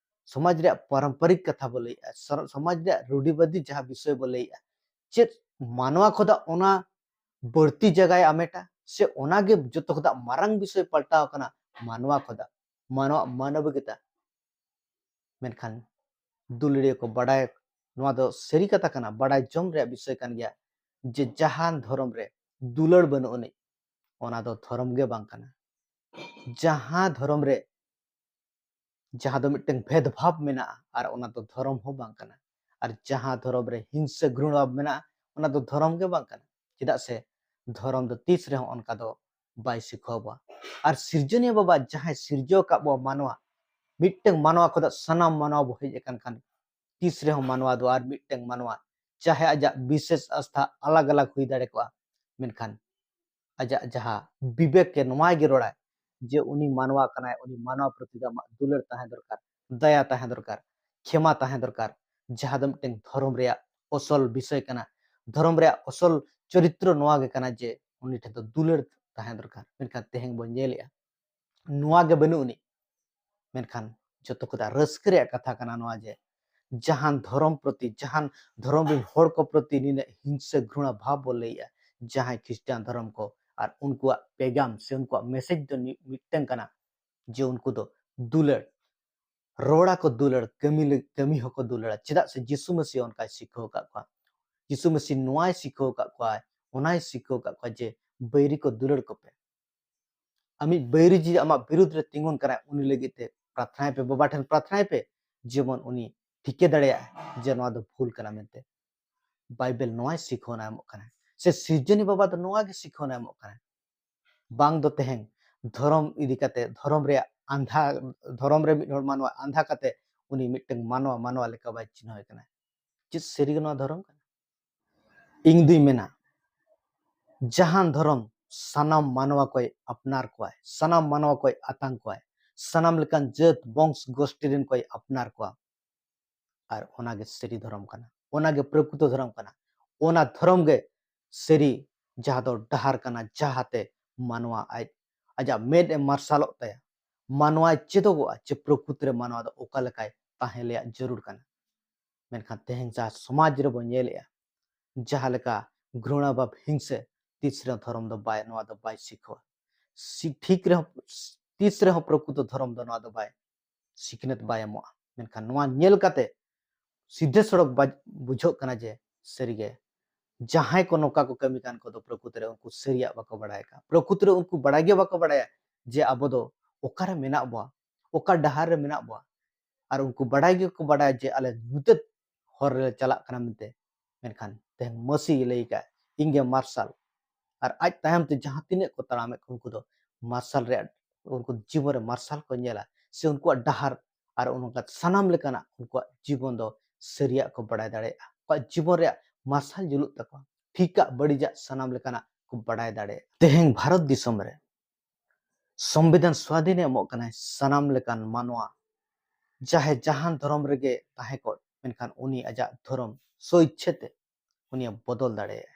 ᱥᱚᱢᱟᱡᱽ ᱨᱮᱭᱟᱜ ᱯᱟᱨᱚᱢᱯᱚᱨᱤᱠ ᱠᱟᱛᱷᱟ ᱵᱚ ᱞᱟᱹᱭᱮᱜᱼᱟ, ᱥᱚᱨ-, ᱥᱚᱢᱟᱡᱽ ᱨᱮᱭᱟᱜ ᱨᱩᱰᱤᱵᱟᱹᱫᱤ ᱡᱟᱦᱟᱸ ᱵᱤᱥᱚᱭ ᱵᱚ ᱞᱟᱹᱭᱮᱜᱼᱟ, ᱪᱮᱫ ᱢᱟᱱᱣᱟ ᱠᱷᱚᱱᱟᱜ ᱚᱱᱟ ᱵᱟᱹᱲᱛᱤ ᱡᱟᱭᱜᱟᱭ ᱟᱢᱮᱴᱟ? ᱥᱮ ᱚᱱᱟᱜᱮ ᱡᱚᱛᱚ ᱠᱷᱚᱱᱟᱜ ᱢᱟᱨᱟᱝ ᱵᱤᱥᱚᱭ ᱯᱟᱞᱴᱟᱣ ᱟᱠᱟᱱᱟ ᱢᱟᱱᱣᱟ ᱠᱷᱚᱱᱟᱜ, ᱢᱟᱱᱣᱟ ᱢᱟᱱᱚᱵᱤᱠᱚᱛᱟ? ᱢᱮᱱᱠᱷᱟᱱ ᱫᱩᱞᱟᱹᱲᱤᱭᱟᱹ ᱠᱚ ᱵᱟᱰᱟᱭ, ᱱᱚᱣᱟ ᱫᱚ ᱥᱟᱹᱨᱤ ᱠᱟᱛᱷᱟ ᱠᱟᱱᱟ, ᱵᱟᱰᱟᱭ ᱡᱚᱝ ᱨᱮᱭᱟᱜ ᱵᱤᱥᱚᱭ ᱠᱟᱱ ᱜᱮᱭᱟ ᱡᱮ ᱡᱟᱦᱟᱱ ᱫᱷᱚᱨᱚᱢ ᱨᱮ ᱫᱩᱞᱟᱹᱲ ᱵᱟᱹᱱᱩᱜ ᱟᱹᱱᱤᱡ, ᱚᱱᱟ ᱫᱚ ᱫᱷᱚᱨᱚᱢ ᱜᱮ ᱵᱟᱝ ᱠᱟᱱᱟ᱾ ᱡᱟᱦᱟᱸ ᱫᱷᱚᱨᱚᱢ ᱨᱮ, ᱡᱟᱦᱟᱸ ᱫᱚ ᱢᱤᱫᱴᱟᱝ ᱵᱷᱮᱫᱽ ᱵᱷᱟᱵᱽ ᱢᱮᱱᱟᱜᱼᱟ, ᱟᱨ ᱚᱱᱟ ᱫᱚ ᱫᱷᱚᱨᱚᱢ ᱦᱚᱸ ᱵᱟᱝ ᱠᱟᱱᱟ᱾ ᱟᱨ ᱡᱟᱦᱟᱸ ᱫᱷᱚᱨᱚᱢ ᱨᱮ ᱦᱤᱝᱥᱟᱹ ᱜᱷᱨᱩᱬ ᱵᱷᱟᱵᱽ ᱢᱮᱱᱟᱜᱼᱟ, ᱚᱱᱟ ᱫᱚ ᱫᱷᱚᱨᱚᱢ ᱜᱮ ᱵᱟᱝ ᱠᱟᱱᱟ᱾ ᱪᱮᱫᱟᱜ ᱥᱮ ᱫᱷᱚᱨᱚᱢ ᱫᱚ ᱛᱤᱥ ᱨᱮᱦᱚᱸ ᱚᱱᱠᱟ ᱫᱚ ᱵᱟᱭ ᱥᱤᱠᱷᱟᱹᱣ ᱵᱚᱣᱟ᱾ ᱟᱨ ᱥᱤᱨᱡᱚᱱᱤᱭᱟᱹ ᱵᱟᱵᱟ ᱡᱟᱦᱟᱸᱭ ᱥᱤᱨᱡᱟᱹᱣ ᱟᱠᱟᱫ ᱵᱚᱣᱟ ᱢᱟᱱᱣᱟ, ᱢᱤᱫᱴᱟᱝ ᱢᱟᱱᱣᱟ ᱠᱷᱚᱱᱟᱜ ᱥᱟᱱᱟᱢ ᱢᱟᱱᱣᱟ ᱵᱚ ᱦᱮᱡ ᱟᱠᱟᱱ ᱠᱷᱟᱱ, ᱛᱤᱥ ᱨᱮᱦᱚᱸ ᱢᱟᱱᱣᱟ ᱫᱚ ᱟᱨ ᱢᱤᱫᱴᱟᱝ ᱢᱟᱱᱣᱟ, ᱪᱟᱦᱮ ᱟᱡᱟᱜ ᱵᱤᱥᱮᱥ ᱟᱥᱛᱷᱟ ᱟᱞᱟᱜᱽ ᱟᱞᱟᱜᱽ ᱦᱩᱭ ᱫᱟᱲᱮ ᱠᱚᱜᱼᱟ, ᱢᱮᱱᱠᱷᱟᱱ ᱟᱡᱟᱜ ᱡᱟᱦᱟᱸ ᱵᱤᱵᱮᱠ ᱮ ᱱᱚᱣᱟ ᱜᱮ ᱨᱚᱲᱟᱭ ᱡᱮ ᱩᱱᱤ ᱢᱟᱱᱣᱟ ᱠᱟᱱᱟᱭ, ᱩᱱᱤ ᱢᱟᱱᱣᱟ ᱯᱨᱚᱛᱤ ᱫᱚ ᱟᱢᱟᱜ ᱫᱩᱞᱟᱹᱲ ᱛᱟᱦᱮᱸ ᱫᱚᱨᱠᱟᱨ, ᱫᱟᱭᱟ ᱛᱟᱦᱮᱸ ᱫᱚᱨᱠᱟᱨ, ᱠᱷᱮᱢᱟ ᱛᱟᱦᱮᱸ ᱫᱚᱨᱠᱟᱨ, ᱡᱟᱦᱟᱸ ᱫᱚ ᱢᱤᱫᱴᱟᱝ ᱫᱷᱚᱨᱚᱢ ᱨᱮᱭᱟᱜ ᱚᱥᱚᱞ ᱵᱤᱥᱚᱭ ᱠᱟᱱᱟ᱾ ᱫᱷᱚᱨᱚᱢ ᱨᱮᱭᱟᱜ ᱚᱥᱚᱞ ᱪᱚᱨᱤᱛᱨᱚ ᱱᱚᱣᱟ ᱜᱮ ᱠᱟᱱᱟ ᱡᱮ ᱩᱱᱤ ᱴᱷᱮᱱ ᱫᱚ ᱫᱩᱞᱟᱹᱲ ᱛᱟᱦᱮᱸ ᱫᱚᱨᱠᱟᱨ᱾ ᱢᱮᱱᱠᱷᱟᱱ ᱛᱮᱦᱮᱧ ᱵᱚᱱ ᱧᱮᱞᱮᱜᱼᱟ, ᱱᱚᱣᱟ ᱜᱮ ᱵᱟᱹᱱᱩᱜ ᱟᱹᱱᱤᱡ᱾ ᱢᱮᱱᱠᱷᱟᱱ ᱡᱚᱛᱚ ᱠᱷᱚᱱᱟᱜ ᱨᱟᱹᱥᱠᱟᱹ ᱨᱮᱭᱟᱜ ᱠᱟᱛᱷᱟ ᱠᱟᱱᱟ ᱱᱚᱣᱟ ᱡᱮ ᱡᱟᱦᱟᱱ ᱫᱷᱚᱨᱚᱢ ᱯᱨᱚᱛᱤ, ᱡᱟᱦᱟᱱ ᱫᱷᱚᱨᱚᱢ ᱨᱮᱱ ᱦᱚᱲ ᱠᱚ ᱯᱨᱚᱛᱤ ᱱᱤᱱᱟᱹᱜ ᱦᱤᱝᱥᱟᱹ ᱜᱷᱨᱚᱬᱟ ᱵᱷᱟᱵᱽ ᱵᱚ ᱞᱟᱹᱭᱮᱜᱼᱟ, ᱡᱟᱦᱟᱸᱭ ᱠᱷᱨᱤᱥᱴᱟᱱ ᱫᱷᱚᱨᱚᱢ ᱠᱚ ᱟᱨ ᱩᱱᱠᱩᱣᱟᱜ ᱯᱮᱜᱟᱢ ᱥᱮ ᱩᱱᱠᱩᱣᱟᱜ ᱢᱮᱥᱮᱡᱽ ᱫᱚ ᱢᱤ-, ᱢᱤᱫᱴᱟᱝ ᱠᱟᱱᱟ ᱡᱮ ᱩᱱᱠᱩ ᱫᱚ ᱫᱩᱞᱟᱹᱲ, ᱨᱚᱲ ᱟᱠᱚ ᱫᱩᱞᱟᱹᱲ, ᱠᱟᱹᱢᱤ ᱞᱟᱹᱜᱤᱫ ᱠᱟᱹᱢᱤ ᱦᱚᱸᱠᱚ ᱫᱩᱞᱟᱹᱲᱟ᱾ ᱪᱮᱫᱟᱜ ᱥᱮ ᱡᱤᱥᱩ ᱢᱟᱹᱥᱤ ᱚᱱᱠᱟᱭ ᱥᱤᱠᱷᱟᱹᱣ ᱟᱠᱟᱫ ᱠᱚᱣᱟ᱾ ᱡᱤᱥᱩ ᱢᱟᱹᱥᱤ ᱱᱚᱣᱟᱭ ᱥᱤᱠᱷᱟᱹᱣ ᱟᱠᱟᱫ ᱠᱚᱣᱟ, ᱚᱱᱟᱭ ᱥᱤᱠᱷᱟᱹᱣ ᱟᱠᱟᱫ ᱠᱚᱣᱟ ᱡᱮ ᱵᱟᱹᱭᱨᱤ ᱠᱚ ᱫᱩᱞᱟᱹᱲ ᱠᱚᱯᱮ᱾ ᱟᱢᱤᱡ ᱵᱟᱹᱭᱨᱤ ᱡᱩᱫᱤ ᱟᱢᱟᱜ ᱵᱤᱨᱩᱫᱽ ᱨᱮ ᱛᱤᱸᱜᱩᱱ ᱠᱟᱱᱟᱭ, ᱩᱱᱤ ᱞᱟᱹᱜᱤᱫ ᱛᱮ ᱯᱨᱟᱨᱛᱷᱱᱟᱭ ᱯᱮ, ᱵᱟᱵᱟ ᱴᱷᱮᱱ ᱯᱨᱟᱨᱛᱷᱱᱟᱭ ᱯᱮ, ᱡᱮᱢᱚᱱ ᱩᱱᱤ ᱴᱷᱤᱠᱟᱹ ᱫᱟᱲᱮᱭᱟᱜᱼᱟ ᱡᱮ ᱱᱚᱣᱟ ᱫᱚ ᱵᱷᱩᱞ ᱠᱟᱱᱟ ᱢᱮᱱᱛᱮ᱾ ᱵᱟᱭᱵᱮᱞ ᱱᱚᱣᱟᱭ ᱥᱤᱠᱷᱟᱹᱣᱱᱟ ᱮᱢᱚᱜ ᱠᱟᱱᱟ, ᱥᱮ ᱥᱤᱨᱡᱚᱱᱤ ᱵᱟᱵᱟ ᱫᱚ ᱱᱚᱣᱟ ᱜᱮ ᱥᱤᱠᱷᱟᱹᱣᱱᱟ ᱮᱢᱚᱜ ᱠᱟᱱᱟ᱾ ᱵᱟᱝ ᱫᱚ ᱛᱮᱦᱮᱧ ᱫᱷᱚᱨᱚᱢ ᱤᱫᱤ ᱠᱟᱛᱮ, ᱫᱷᱚᱨᱚᱢ ᱨᱮᱭᱟᱜ ᱟᱸᱫᱷᱟ, ᱫᱷᱚᱨᱚᱢ ᱨᱮ ᱢᱤᱫ ᱦᱚᱲ ᱢᱟᱱᱣᱟ ᱟᱸᱫᱷᱟ ᱠᱟᱛᱮ ᱩᱱᱤ ᱢᱤᱫᱴᱟᱝ ᱢᱟᱱᱣᱟ, ᱢᱟᱱᱣᱟ ᱞᱮᱠᱟ ᱵᱟᱭ ᱪᱤᱱᱦᱟᱹᱣ ᱮ ᱠᱟᱱᱟ᱾ ᱪᱮᱫ ᱥᱟᱹᱨᱤ ᱜᱮ ᱱᱚᱣᱟ ᱫᱷᱚᱨᱚᱢ ᱠᱟᱱᱟ? ᱤᱧ ᱫᱩᱧ ᱢᱮᱱᱟ, ᱡᱟᱦᱟᱱ ᱫᱷᱚᱨᱚᱢ ᱥᱟᱱᱟᱢ ᱢᱟᱱᱣᱟ ᱠᱚᱭ ᱟᱯᱱᱟᱨ ᱠᱚᱣᱟᱭ, ᱥᱟᱱᱟᱢ ᱢᱟᱱᱣᱟ ᱠᱚᱭ ᱟᱛᱟᱝ ᱠᱚᱣᱟᱭ, ᱥᱟᱱᱟᱢ ᱞᱮᱠᱟᱱ ᱡᱟᱹᱛ ᱵᱚᱝᱥ ᱜᱳᱥᱴᱤ ᱨᱮᱱ ᱠᱚᱭ ᱟᱯᱱᱟᱨ ᱠᱚᱣᱟ᱾ ᱟᱨ ᱚᱱᱟᱜᱮ ᱥᱟᱹᱨᱤ ᱫᱷᱚᱨᱚᱢ ᱠᱟᱱᱟ, ᱚᱱᱟᱜᱮ ᱯᱨᱚᱠᱨᱤᱛᱚ ᱫᱷᱚᱨᱚᱢ ᱠᱟᱱᱟ, ᱚᱱᱟ ᱫᱷᱚᱨᱚᱢ ᱜᱮ ᱥᱟᱹᱨᱤ, ᱡᱟᱦᱟᱸ ᱫᱚ ᱰᱟᱦᱟᱨ ᱠᱟᱱᱟ, ᱡᱟᱦᱟᱸᱛᱮ ᱢᱟᱱᱣᱟ ᱟᱡ, ᱟᱡᱟᱜ ᱢᱮᱫ ᱮ ᱢᱟᱨᱥᱟᱞᱚᱜ ᱛᱟᱭᱟ, ᱢᱟᱱᱣᱟᱭ ᱪᱮᱫᱚᱜᱚᱜᱼᱟ ᱡᱮ ᱯᱨᱚᱠᱨᱤᱛᱤ ᱨᱮ ᱢᱟᱱᱣᱟ ᱫᱚ ᱚᱠᱟ ᱞᱮᱠᱟᱭ ᱛᱟᱦᱮᱸ ᱨᱮᱭᱟᱜ ᱡᱟᱹᱨᱩᱲ ᱠᱟᱱᱟ᱾ ᱢᱮᱱᱠᱷᱟᱱ ᱛᱮᱦᱮᱧ ᱡᱟᱦᱟᱸ ᱥᱚᱢᱟᱡᱽ ᱨᱮᱵᱚᱱ ᱧᱮᱞᱮᱜᱼᱟ, ᱡᱟᱦᱟᱸ ᱞᱮᱠᱟ ᱜᱷᱨᱚᱬᱟ ᱵᱷᱟᱵᱽ ᱦᱤᱝᱥᱟᱹ, ᱛᱤᱥ ᱨᱮᱦᱚᱸ ᱫᱷᱚᱨᱚᱢ ᱫᱚ ᱵᱟᱭ, ᱱᱚᱣᱟ ᱫᱚ ᱵᱟᱭ ᱥᱤᱠᱷᱟᱹᱣᱟ᱾ ᱥᱤ-, ᱴᱷᱤᱠ ᱨᱮᱦᱚᱸ, ᱛᱤᱥ ᱨᱮᱦᱚᱸ ᱯᱨᱚᱠᱨᱤᱛᱚ ᱫᱷᱚᱨᱚᱢ ᱫᱚ ᱱᱚᱣᱟ ᱫᱚ ᱵᱟᱭ ᱥᱤᱠᱷᱱᱟᱹᱛ ᱵᱟᱭ ᱮᱢᱚᱜᱼᱟ᱾ ᱢᱮᱱᱠᱷᱟᱱ ᱱᱚᱣᱟ ᱧᱮᱞ ᱠᱟᱛᱮ ᱥᱤᱫᱷᱟᱹ ᱥᱚᱲᱚᱠ ᱵᱟᱡ-, ᱵᱩᱡᱷᱟᱹᱜ ᱠᱟᱱᱟ ᱡᱮ ᱥᱟᱹᱨᱤᱜᱮ ᱡᱟᱦᱟᱸᱭ ᱠᱚ ᱱᱚᱝᱠᱟ ᱠᱚ ᱠᱟᱹᱢᱤ ᱠᱟᱱ ᱠᱚᱫᱚ ᱯᱨᱚᱠᱨᱤᱛᱤ ᱨᱮ ᱩᱱᱠᱩ ᱥᱟᱹᱨᱤᱭᱟᱜ ᱵᱟᱠᱚ ᱵᱟᱲᱟᱭ ᱠᱟᱜᱼᱟ᱾ ᱯᱨᱚᱠᱨᱤᱛᱤ ᱨᱮ ᱩᱱᱠᱩ ᱵᱟᱲᱟᱭ ᱜᱮ ᱵᱟᱠᱚ ᱵᱟᱲᱟᱭᱟ ᱡᱮ ᱟᱵᱚ ᱫᱚ ᱚᱠᱟᱨᱮ ᱢᱮᱱᱟᱜ ᱵᱚᱣᱟ, ᱚᱠᱟ ᱰᱟᱦᱟᱨ ᱨᱮ ᱢᱮᱱᱟᱜ ᱵᱚᱣᱟ᱾ ᱟᱨ ᱩᱱᱠᱩ ᱵᱟᱲᱟᱭ ᱜᱮᱠᱚ ᱵᱟᱲᱟᱭᱟ ᱡᱮ ᱟᱞᱮ ᱧᱩᱛᱟᱹᱛ ᱦᱚᱨ ᱨᱮᱞᱮ ᱪᱟᱞᱟᱜ ᱠᱟᱱᱟ ᱢᱮᱱᱛᱮ᱾ ᱢᱮᱱᱠᱷᱟᱱ ᱛᱮᱦᱮᱧ ᱢᱟᱹᱥᱤ ᱞᱟᱹᱭ ᱠᱟᱜᱼᱟ, "ᱤᱧ ᱜᱮ ᱢᱟᱨᱥᱟᱞ", ᱟᱨ ᱟᱡ ᱛᱟᱭᱚᱢ ᱛᱮ ᱡᱟᱦᱟᱸ ᱛᱤᱱᱟᱹᱜ ᱠᱚ ᱛᱟᱲᱟᱢᱮᱫ ᱠᱚ, ᱩᱱᱠᱩ ᱫᱚ ᱢᱟᱨᱥᱟᱞ ᱨᱮᱭᱟᱜ, ᱩᱱᱠᱩ ᱡᱤᱵᱚᱱ ᱨᱮ ᱢᱟᱨᱥᱟᱞ ᱠᱚ ᱧᱮᱞᱟ, ᱥᱮ ᱩᱱᱠᱩᱣᱟᱜ ᱰᱟᱦᱟᱨ ᱟᱨ ᱚᱱᱠᱟ ᱥᱟᱱᱟᱢ ᱞᱮᱠᱟᱱᱟᱜ ᱩᱱᱠᱩᱣᱟᱜ ᱡᱤᱵᱚᱱ ᱫᱚ ᱥᱟᱹᱨᱤᱭᱟᱜ ᱠᱚ ᱵᱟᱲᱟᱭ ᱫᱟᱲᱮᱭᱟᱜᱼᱟ᱾ ᱟᱠᱚᱣᱟᱜ ᱡᱤᱵᱚᱱ ᱨᱮᱭᱟᱜ ᱢᱟᱨᱥᱟᱞ ᱡᱩᱞᱩᱜ ᱛᱟᱠᱚᱣᱟ, ᱴᱷᱤᱠᱟᱜ ᱵᱟᱹᱲᱤᱡᱟᱜ ᱥᱟᱱᱟᱢ ᱞᱮᱠᱟᱱᱟᱜ ᱠᱚ ᱵᱟᱲᱟᱭ ᱫᱟᱲᱮᱭᱟᱜᱼᱟ᱾ ᱛᱮᱦᱮᱧ ᱵᱷᱟᱨᱚᱛ ᱫᱤᱥᱚᱢ ᱨᱮ ᱥᱚᱝᱵᱤᱫᱷᱟᱱ ᱥᱣᱟᱫᱷᱤᱱᱮ ᱮᱢᱚᱜ ᱠᱟᱱᱟᱭ ᱥᱟᱱᱟᱢ ᱞᱮᱠᱟᱱ ᱢᱟᱱᱣᱟ, ᱪᱟᱦᱮ ᱡᱟᱦᱟᱱ ᱫᱷᱚᱨᱚᱢ ᱨᱮᱜᱮ ᱛᱟᱦᱮᱸ ᱠᱚᱜ, ᱢᱮᱱᱠᱷᱟᱱ ᱩᱱᱤ ᱟᱡᱟᱜ ᱫᱷᱚᱨᱚᱢ ᱥᱚ ᱤᱪᱪᱷᱟᱹ ᱛᱮ ᱩᱱᱤᱭ ᱵᱚᱫᱚᱞ ᱫᱟᱲᱮᱭᱟᱜᱼᱟ᱾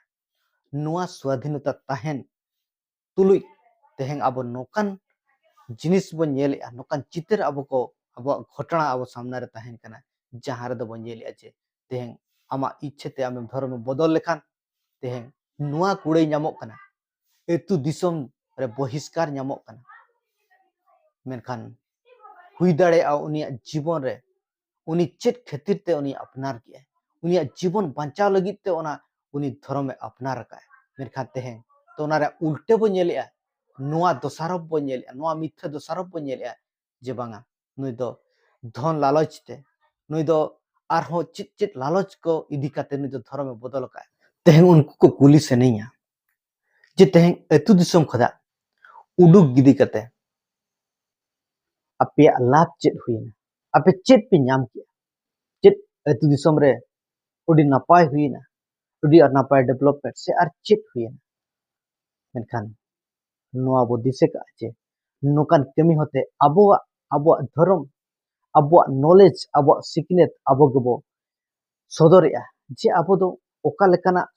ᱱᱚᱣᱟ ᱥᱣᱟᱫᱷᱤᱱᱚᱛᱟ ᱛᱟᱦᱮᱱ ᱛᱩᱞᱩᱡ ᱛᱮᱦᱮᱧ ᱟᱵᱚ ᱱᱚᱝᱠᱟᱱ ᱡᱤᱱᱤᱥ ᱵᱚᱱ ᱧᱮᱞᱮᱜᱼᱟ, ᱱᱚᱝᱠᱟᱱ ᱪᱤᱛᱟᱹᱨ ᱟᱵᱚ ᱠᱚ, ᱟᱵᱚᱣᱟᱜ ᱜᱷᱚᱴᱚᱱᱟ ᱟᱵᱚ ᱥᱟᱢᱱᱟ ᱨᱮ ᱛᱟᱦᱮᱱ ᱠᱟᱱᱟ, ᱡᱟᱦᱟᱸ ᱨᱮᱫᱚ ᱵᱚᱱ ᱧᱮᱞᱮᱜᱼᱟ ᱡᱮ ᱛᱮᱦᱮᱧ ᱟᱢᱟᱜ ᱤᱪᱪᱷᱟᱹ ᱛᱮ ᱟᱢᱮᱢ ᱫᱷᱚᱨᱚᱢᱮᱢ ᱵᱚᱫᱚᱞ ᱞᱮᱠᱷᱟᱱ ᱛᱮᱦᱮᱧ ᱱᱚᱣᱟ ᱠᱩᱲᱟᱹᱭ ᱧᱟᱢᱚᱜ ᱠᱟᱱᱟ, ᱟᱹᱛᱩ ᱫᱤᱥᱚᱢ ᱨᱮ ᱵᱚᱦᱤᱥᱠᱟᱨ ᱧᱟᱢᱚᱜ ᱠᱟᱱᱟ᱾ ᱢᱮᱱᱠᱷᱟᱱ ᱦᱩᱭ ᱫᱟᱲᱮᱭᱟᱜᱼᱟ ᱩᱱᱤᱭᱟᱜ ᱡᱤᱵᱚᱱ ᱨᱮ ᱩᱱᱤ ᱪᱮᱫ ᱠᱷᱟᱹᱛᱤᱨ ᱛᱮ ᱩᱱᱤ ᱟᱯᱱᱟᱨ ᱠᱮᱜᱼᱟᱭ, ᱩᱱᱤᱭᱟᱜ ᱡᱤᱵᱚᱱ ᱵᱟᱧᱪᱟᱣ ᱞᱟᱹᱜᱤᱫ ᱛᱮ ᱚᱱᱟ ᱩᱱᱤ ᱫᱷᱚᱨᱚᱢᱮ ᱟᱯᱱᱟᱨ ᱟᱠᱟᱫᱼᱟᱭ᱾ ᱢᱮᱱᱠᱷᱟᱱ ᱛᱮᱦᱮᱧ ᱛᱚ ᱚᱱᱟ ᱨᱮᱭᱟᱜ ᱩᱞᱴᱟᱹ ᱵᱚ ᱧᱮᱞᱮᱜᱼᱟ, ᱱᱚᱣᱟ ᱫᱚᱥᱟᱨᱚᱯ ᱵᱚ ᱧᱮᱞᱮᱜᱼᱟ, ᱱᱚᱣᱟ ᱢᱤᱛᱷᱭᱟᱹ ᱫᱚᱥᱟᱨᱚᱯ ᱵᱚ ᱧᱮᱞᱮᱜᱼᱟ ᱡᱮ ᱵᱟᱝᱟ, ᱱᱩᱭ ᱫᱚ ᱫᱷᱚᱱ ᱞᱟᱞᱚᱪ ᱛᱮ, ᱱᱩᱭ ᱫᱚ ᱟᱨᱦᱚᱸ ᱪᱮᱫ ᱪᱮᱫ ᱞᱟᱞᱚᱪ ᱠᱚ ᱤᱫᱤ ᱠᱟᱛᱮ ᱱᱩᱭ ᱫᱚ ᱫᱷᱚᱨᱚᱢᱮ ᱵᱚᱫᱚᱞ ᱟᱠᱟᱫᱼᱟ᱾ ᱛᱮᱦᱮᱧ ᱩᱱᱠᱩ ᱠᱚ ᱠᱩᱞᱤ ᱥᱟᱱᱟᱧᱟ ᱡᱮ ᱛᱮᱦᱮᱧ ᱟᱹᱛᱩ ᱫᱤᱥᱚᱢ ᱠᱷᱚᱱᱟᱜ ᱩᱰᱩᱠ ᱜᱤᱰᱤ ᱠᱟᱛᱮ ᱟᱯᱮᱭᱟᱜ ᱞᱟᱵᱷ ᱪᱮᱫ ᱦᱩᱭᱮᱱᱟ? ᱟᱯᱮ ᱪᱮᱫ ᱯᱮ ᱧᱟᱢ ᱠᱮᱜᱼᱟ? ᱪᱮᱫ ᱟᱹᱛᱩ ᱫᱤᱥᱚᱢ ᱨᱮ ᱟᱹᱰᱤ ᱱᱟᱯᱟᱭ ᱦᱩᱭᱮᱱᱟ, ᱟᱹᱰᱤ ᱟᱨ ᱱᱟᱯᱟᱭ ᱰᱮᱵᱷᱞᱚᱯᱢᱮᱱᱴ ᱥᱮ ᱟᱨ ᱪᱮᱫ ᱦᱩᱭᱮᱱᱟ? ᱢᱮᱱᱠᱷᱟᱱ ᱱᱚᱣᱟ ᱵᱚ ᱫᱤᱥᱟᱹ ᱠᱟᱜᱼᱟ ᱡᱮ ᱱᱚᱝᱠᱟᱱ ᱠᱟᱹᱢᱤ ᱦᱚᱛᱮ ᱟᱵᱚᱣᱟᱜ, ᱟᱵᱚᱣᱟᱜ ᱫᱷᱚᱨᱚᱢ, ᱟᱵᱚᱣᱟᱜ ᱱᱚᱞᱮᱡᱽ, ᱟᱵᱚᱣᱟᱜ ᱥᱤᱠᱷᱱᱟᱹᱛ ᱟᱵᱚ ᱜᱮᱵᱚ ᱥᱚᱫᱚᱨᱮᱜᱼᱟ ᱡᱮ ᱟᱵᱚ ᱫᱚ ᱚᱠᱟ ᱞᱮᱠᱟᱱᱟᱜ,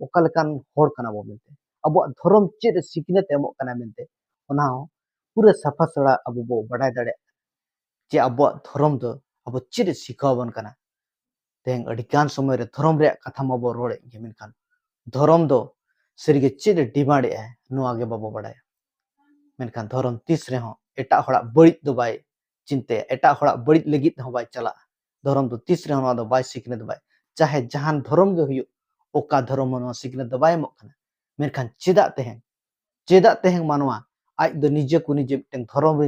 ᱚᱠᱟ ᱞᱮᱠᱟᱱ ᱦᱚᱲ ᱠᱟᱱᱟ ᱵᱚ ᱢᱮᱱᱛᱮ, ᱟᱵᱚᱣᱟᱜ ᱫᱷᱚᱨᱚᱢ ᱪᱮᱫ ᱮ ᱥᱤᱠᱷᱱᱟᱹᱛ ᱮ ᱮᱢᱚᱜ ᱠᱟᱱᱟ ᱢᱮᱱᱛᱮ, ᱚᱱᱟ ᱦᱚᱸ ᱯᱩᱨᱟᱹ ᱥᱟᱯᱷᱟ ᱥᱟᱲᱟ ᱟᱵᱚ ᱵᱚ ᱵᱟᱰᱟᱭ ᱫᱟᱲᱮᱭᱟᱜ ᱠᱟᱱᱟ ᱡᱮ ᱟᱵᱚᱣᱟᱜ ᱫᱷᱚᱨᱚᱢ ᱫᱚ ᱟᱵᱚ ᱪᱮᱫ ᱮ ᱥᱤᱠᱷᱟᱹᱣ ᱟᱵᱚᱱ ᱠᱟᱱᱟ᱾ ᱛᱮᱦᱮᱧ ᱟᱹᱰᱤ ᱜᱟᱱ ᱥᱚᱢᱚᱭ ᱨᱮ ᱫᱷᱚᱨᱚᱢ ᱨᱮᱭᱟᱜ ᱠᱟᱛᱷᱟ ᱢᱟᱵᱚ ᱨᱚᱲᱮᱫ ᱜᱮ, ᱢᱮᱱᱠᱷᱟᱱ ᱫᱷᱚᱨᱚᱢ ᱫᱚ ᱥᱟᱹᱨᱤᱜᱮ ᱪᱮᱫ ᱮ ᱰᱤᱢᱟᱱᱰ ᱮᱜᱼᱟᱭ ᱱᱚᱣᱟ ᱜᱮ ᱵᱟᱵᱚ ᱵᱟᱰᱟᱭᱟ᱾ ᱢᱮᱱᱠᱷᱟᱱ ᱫᱷᱚᱨᱚᱢ ᱛᱤᱥ ᱨᱮᱦᱚᱸ ᱮᱴᱟᱜ ᱦᱚᱲᱟᱜ ᱵᱟᱹᱲᱤᱡ ᱫᱚ ᱵᱟᱭ ᱪᱤᱱᱛᱟᱹᱭᱟ, ᱮᱴᱟᱜ ᱦᱚᱲᱟᱜ ᱵᱟᱹᱲᱤᱡ ᱞᱟᱹᱜᱤᱫ ᱦᱚᱸ ᱵᱟᱭ ᱪᱟᱞᱟᱜᱼᱟ᱾ ᱫᱷᱚᱨᱚᱢ ᱫᱚ ᱛᱤᱥ ᱨᱮᱦᱚᱸ ᱱᱚᱣᱟ ᱫᱚ ᱵᱟᱭ ᱥᱤᱠᱷᱱᱟᱹᱛ ᱵᱟᱭ, ᱪᱟᱦᱮ ᱡᱟᱦᱟᱱ ᱫᱷᱚᱨᱚᱢ ᱜᱮ ᱦᱩᱭᱩᱜ, ᱚᱠᱟ ᱫᱷᱚᱨᱚᱢ ᱦᱚᱸ ᱱᱚᱣᱟ ᱥᱤᱠᱷᱱᱟᱹᱛ ᱫᱚ ᱵᱟᱭ ᱮᱢᱚᱜ ᱠᱟᱱᱟ᱾ ᱢᱮᱱᱠᱷᱟᱱ ᱪᱮᱫᱟᱜ ᱛᱮᱦᱮᱧ, ᱪᱮᱫᱟᱜ ᱛᱮᱦᱮᱧ ᱢᱟᱱᱣᱟ ᱟᱡ ᱫᱚ ᱱᱤᱡᱮ ᱠᱚ ᱱᱤᱡᱮ ᱢᱤᱫᱴᱮᱱ ᱫᱷᱚᱨᱚᱢ ᱨᱮ,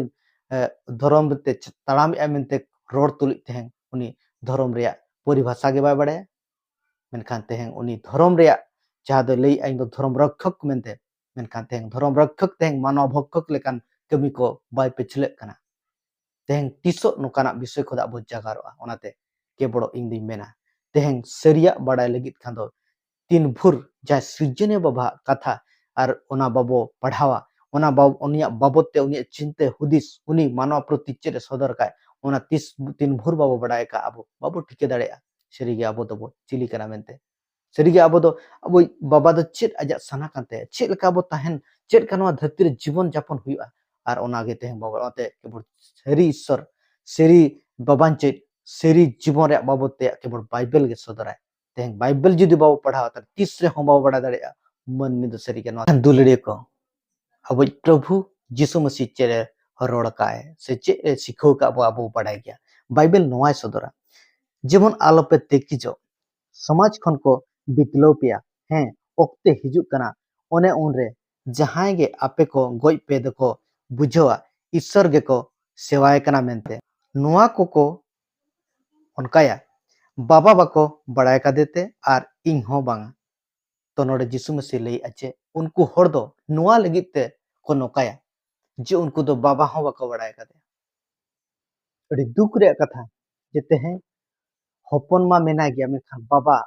ᱮ, ᱫᱷᱚᱨᱚᱢ ᱛᱮ ᱛᱟᱲᱟᱢᱮᱜᱼᱟ ᱢᱮᱱᱛᱮ ᱨᱚᱲ ᱛᱩᱞᱩᱡ ᱛᱮᱦᱮᱧ ᱩᱱᱤ ᱫᱷᱚᱨᱚᱢ ᱨᱮᱭᱟᱜ ᱯᱚᱨᱤᱵᱷᱟᱥᱟ ᱜᱮ ᱵᱟᱭ ᱵᱟᱲᱟᱭᱟ? ᱢᱮᱱᱠᱷᱟᱱ ᱛᱮᱦᱮᱧ ᱩᱱᱤ ᱫᱷᱚᱨᱚᱢ ᱨᱮᱭᱟᱜ ᱡᱟᱦᱟᱸ ᱫᱚ ᱞᱟᱹᱭᱮᱜᱼᱟ ᱤᱧ ᱫᱚ ᱫᱷᱚᱨᱚᱢ ᱨᱚᱠᱠᱷᱚᱠ ᱢᱮᱱᱛᱮ, ᱢᱮᱱᱠᱷᱟᱱ ᱛᱮᱦᱮᱧ ᱫᱷᱚᱨᱚᱢ ᱨᱚᱠᱠᱷᱚᱠ ᱛᱮᱦᱮᱧ ᱢᱟᱱᱣᱟ ᱵᱷᱚᱠᱠᱷᱚᱠ ᱞᱮᱠᱟᱱ ᱠᱟᱹᱢᱤ ᱠᱚ ᱵᱟᱭ ᱯᱟᱹᱪᱷᱞᱟᱹᱜ ᱠᱟᱱᱟ᱾ ᱛᱮᱦᱮᱧ ᱛᱤᱥᱚᱜ ᱱᱚᱝᱠᱟᱱᱟᱜ ᱵᱤᱥᱚᱭ ᱠᱷᱚᱱ ᱟᱵᱚ ᱡᱟᱜᱟᱨᱚᱜᱼᱟ? ᱚᱱᱟᱛᱮ ᱠᱮᱵᱚᱲ ᱤᱧ ᱫᱩᱧ ᱢᱮᱱᱟ, ᱛᱮᱦᱮᱧ ᱥᱟᱹᱨᱤᱭᱟᱜ ᱵᱟᱲᱟᱭ ᱞᱟᱹᱜᱤᱫ ᱠᱷᱟᱱ ᱫᱚ ᱛᱤᱱ ᱵᱷᱳᱨ ᱡᱟᱦᱟᱸᱭ ᱥᱤᱨᱡᱚᱱᱤᱭᱟᱹ ᱵᱟᱵᱟᱣᱟᱜ ᱠᱟᱛᱷᱟ ᱟᱨ ᱚᱱᱟ ᱵᱟᱵᱚ ᱯᱟᱲᱦᱟᱣᱟ, ᱚᱱᱟ ᱵᱟᱵ-, ᱩᱱᱤᱭᱟᱜ ᱵᱟᱵᱚᱛ ᱛᱮ ᱩᱱᱤᱭᱟᱜ ᱪᱤᱱᱛᱟᱹ ᱦᱩᱫᱤᱥ, ᱩᱱᱤ ᱢᱟᱱᱣᱟ ᱯᱨᱚᱛᱤ ᱪᱮᱫ ᱮ ᱥᱚᱫᱚᱨ ᱠᱟᱜ, ᱚᱱᱟ ᱛᱤᱥ ᱛᱤᱱ ᱵᱷᱳᱨ ᱵᱟᱵᱚ ᱵᱟᱲᱟᱭ ᱠᱟᱜ, ᱟᱵᱚ ᱵᱟᱵᱚ ᱴᱷᱤᱠᱟᱹ ᱫᱟᱲᱮᱭᱟᱜᱼᱟ ᱥᱟᱹᱨᱤᱜᱮ ᱟᱵᱚ ᱫᱚᱵᱚ ᱪᱤᱞᱤ ᱠᱟᱱᱟ ᱢᱮᱱᱛᱮ᱾ ᱥᱟᱹᱨᱤᱜᱮ ᱟᱵᱚ ᱫᱚ, ᱟᱵᱚᱭᱤᱡ ᱵᱟᱵᱟ ᱫᱚ ᱪᱮᱫ ᱟᱡᱟᱜ ᱥᱟᱱᱟ ᱠᱟᱱ ᱛᱟᱭᱟ, ᱪᱮᱫ ᱞᱮᱠᱟ ᱟᱵᱚ ᱛᱟᱦᱮᱱ, ᱪᱮᱫ ᱞᱮᱠᱟ ᱱᱚᱣᱟ ᱫᱷᱟᱹᱨᱛᱤ ᱨᱮ ᱡᱤᱵᱚᱱ ᱡᱟᱯᱚᱱ ᱦᱩᱭᱩᱜᱼᱟ, ᱟᱨ ᱚᱱᱟᱜᱮ ᱛᱮᱦᱮᱧ ᱵᱟᱵᱟ ᱚᱱᱟᱛᱮ ᱠᱮᱵᱚᱞ ᱥᱟᱹᱨᱤ ᱤᱥᱥᱚᱨ, ᱥᱟᱹᱨᱤ ᱵᱟᱵᱟᱧᱪᱤᱛ, ᱥᱟᱹᱨᱤ ᱡᱤᱵᱚᱱ ᱨᱮᱭᱟᱜ ᱵᱟᱵᱚᱛ ᱛᱮ ᱠᱮᱵᱚᱞ ᱵᱟᱭᱵᱮᱞ ᱜᱮ ᱥᱚᱫᱚᱨᱟᱭ᱾ ᱛᱮᱦᱮᱧ ᱵᱟᱭᱵᱮᱞ ᱡᱩᱫᱤ ᱵᱟᱵᱚ ᱯᱟᱲᱦᱟᱣᱟ, ᱛᱟᱦᱞᱮ ᱛᱤᱥ ᱨᱮᱦᱚᱸ ᱵᱟᱵᱚ ᱵᱟᱲᱟᱭ ᱫᱟᱲᱮᱭᱟᱜᱼᱟ ᱢᱟᱹᱱᱢᱤ ᱫᱚ ᱥᱟᱹᱨᱤᱜᱮ ᱱᱚᱣᱟ ᱫᱩᱞᱟᱹᱲᱤᱭᱟᱹ ᱠᱚ᱾ ᱟᱵᱚᱭᱤᱡ ᱯᱨᱚᱵᱷᱩ ᱡᱤᱥᱩ ᱢᱟᱹᱥᱤ ᱪᱮᱫ ᱮ ᱨᱚᱲ ᱟᱠᱟᱫ ᱥᱮ ᱪᱮᱫ ᱮ ᱥᱤᱠᱷᱟᱹᱣ ᱟᱠᱟᱫ ᱵᱚ, ᱟᱵᱚ ᱵᱟᱰᱟᱭ ᱜᱮᱭᱟ᱾ ᱵᱟᱭᱵᱮᱞ ᱱᱚᱣᱟᱭ ᱥᱚᱫᱚᱨᱟ, ᱡᱮᱢᱚᱱ ᱟᱞᱚᱯᱮ ᱛᱮᱠᱤᱡᱚᱜ᱾ ᱥᱚᱢᱟᱡᱽ ᱠᱷᱚᱱ ᱠᱚ ᱵᱤᱛᱞᱟᱹᱣ ᱯᱮᱭᱟ᱾ ᱦᱮᱸ, ᱚᱠᱛᱮ ᱦᱤᱡᱩᱜ ᱠᱟᱱᱟ, ᱚᱱᱮ ᱩᱱᱨᱮ ᱡᱟᱦᱟᱸᱭ ᱜᱮ ᱟᱯᱮ ᱠᱚ ᱜᱚᱡ ᱯᱮ ᱫᱚᱠᱚ ᱵᱩᱡᱷᱟᱹᱣᱟ ᱤᱥᱥᱚᱨ ᱜᱮᱠᱚ ᱥᱮᱣᱟᱭ ᱠᱟᱱᱟ ᱢᱮᱱᱛᱮ᱾ ᱱᱚᱣᱟ ᱠᱚᱠᱚ ᱚᱱᱠᱟᱭᱟ, ᱵᱟᱵᱟ ᱵᱟᱠᱚ ᱵᱟᱲᱟᱭ ᱠᱟᱫᱮ ᱛᱮ ᱟᱨ ᱤᱧ ᱦᱚᱸ ᱵᱟᱝᱟ᱾ ᱛᱚ ᱱᱚᱰᱮ ᱡᱤᱥᱩ ᱢᱟᱹᱥᱤ ᱞᱟᱹᱭᱮᱫᱼᱟ ᱡᱮ ᱩᱱᱠᱩ ᱦᱚᱲ ᱫᱚ ᱱᱚᱣᱟ ᱞᱟᱹᱜᱤᱫ ᱛᱮ ᱠᱚ ᱱᱚᱝᱠᱟᱭᱟ ᱡᱮ ᱩᱱᱠᱩ ᱫᱚ ᱵᱟᱵᱟ ᱦᱚᱸ ᱵᱟᱠᱚ ᱵᱟᱲᱟᱭ ᱠᱟᱫᱮᱭᱟ᱾ ᱟᱹᱰᱤ ᱫᱩᱠ ᱨᱮᱭᱟᱜ ᱠᱟᱛᱷᱟ ᱡᱮ ᱛᱮᱦᱮᱧ ᱦᱚᱯᱚᱱ ᱢᱟ ᱢᱮᱱᱟᱭ ᱜᱮᱭᱟ, ᱢᱮᱱᱠᱷᱟᱱ ᱵᱟᱵᱟ,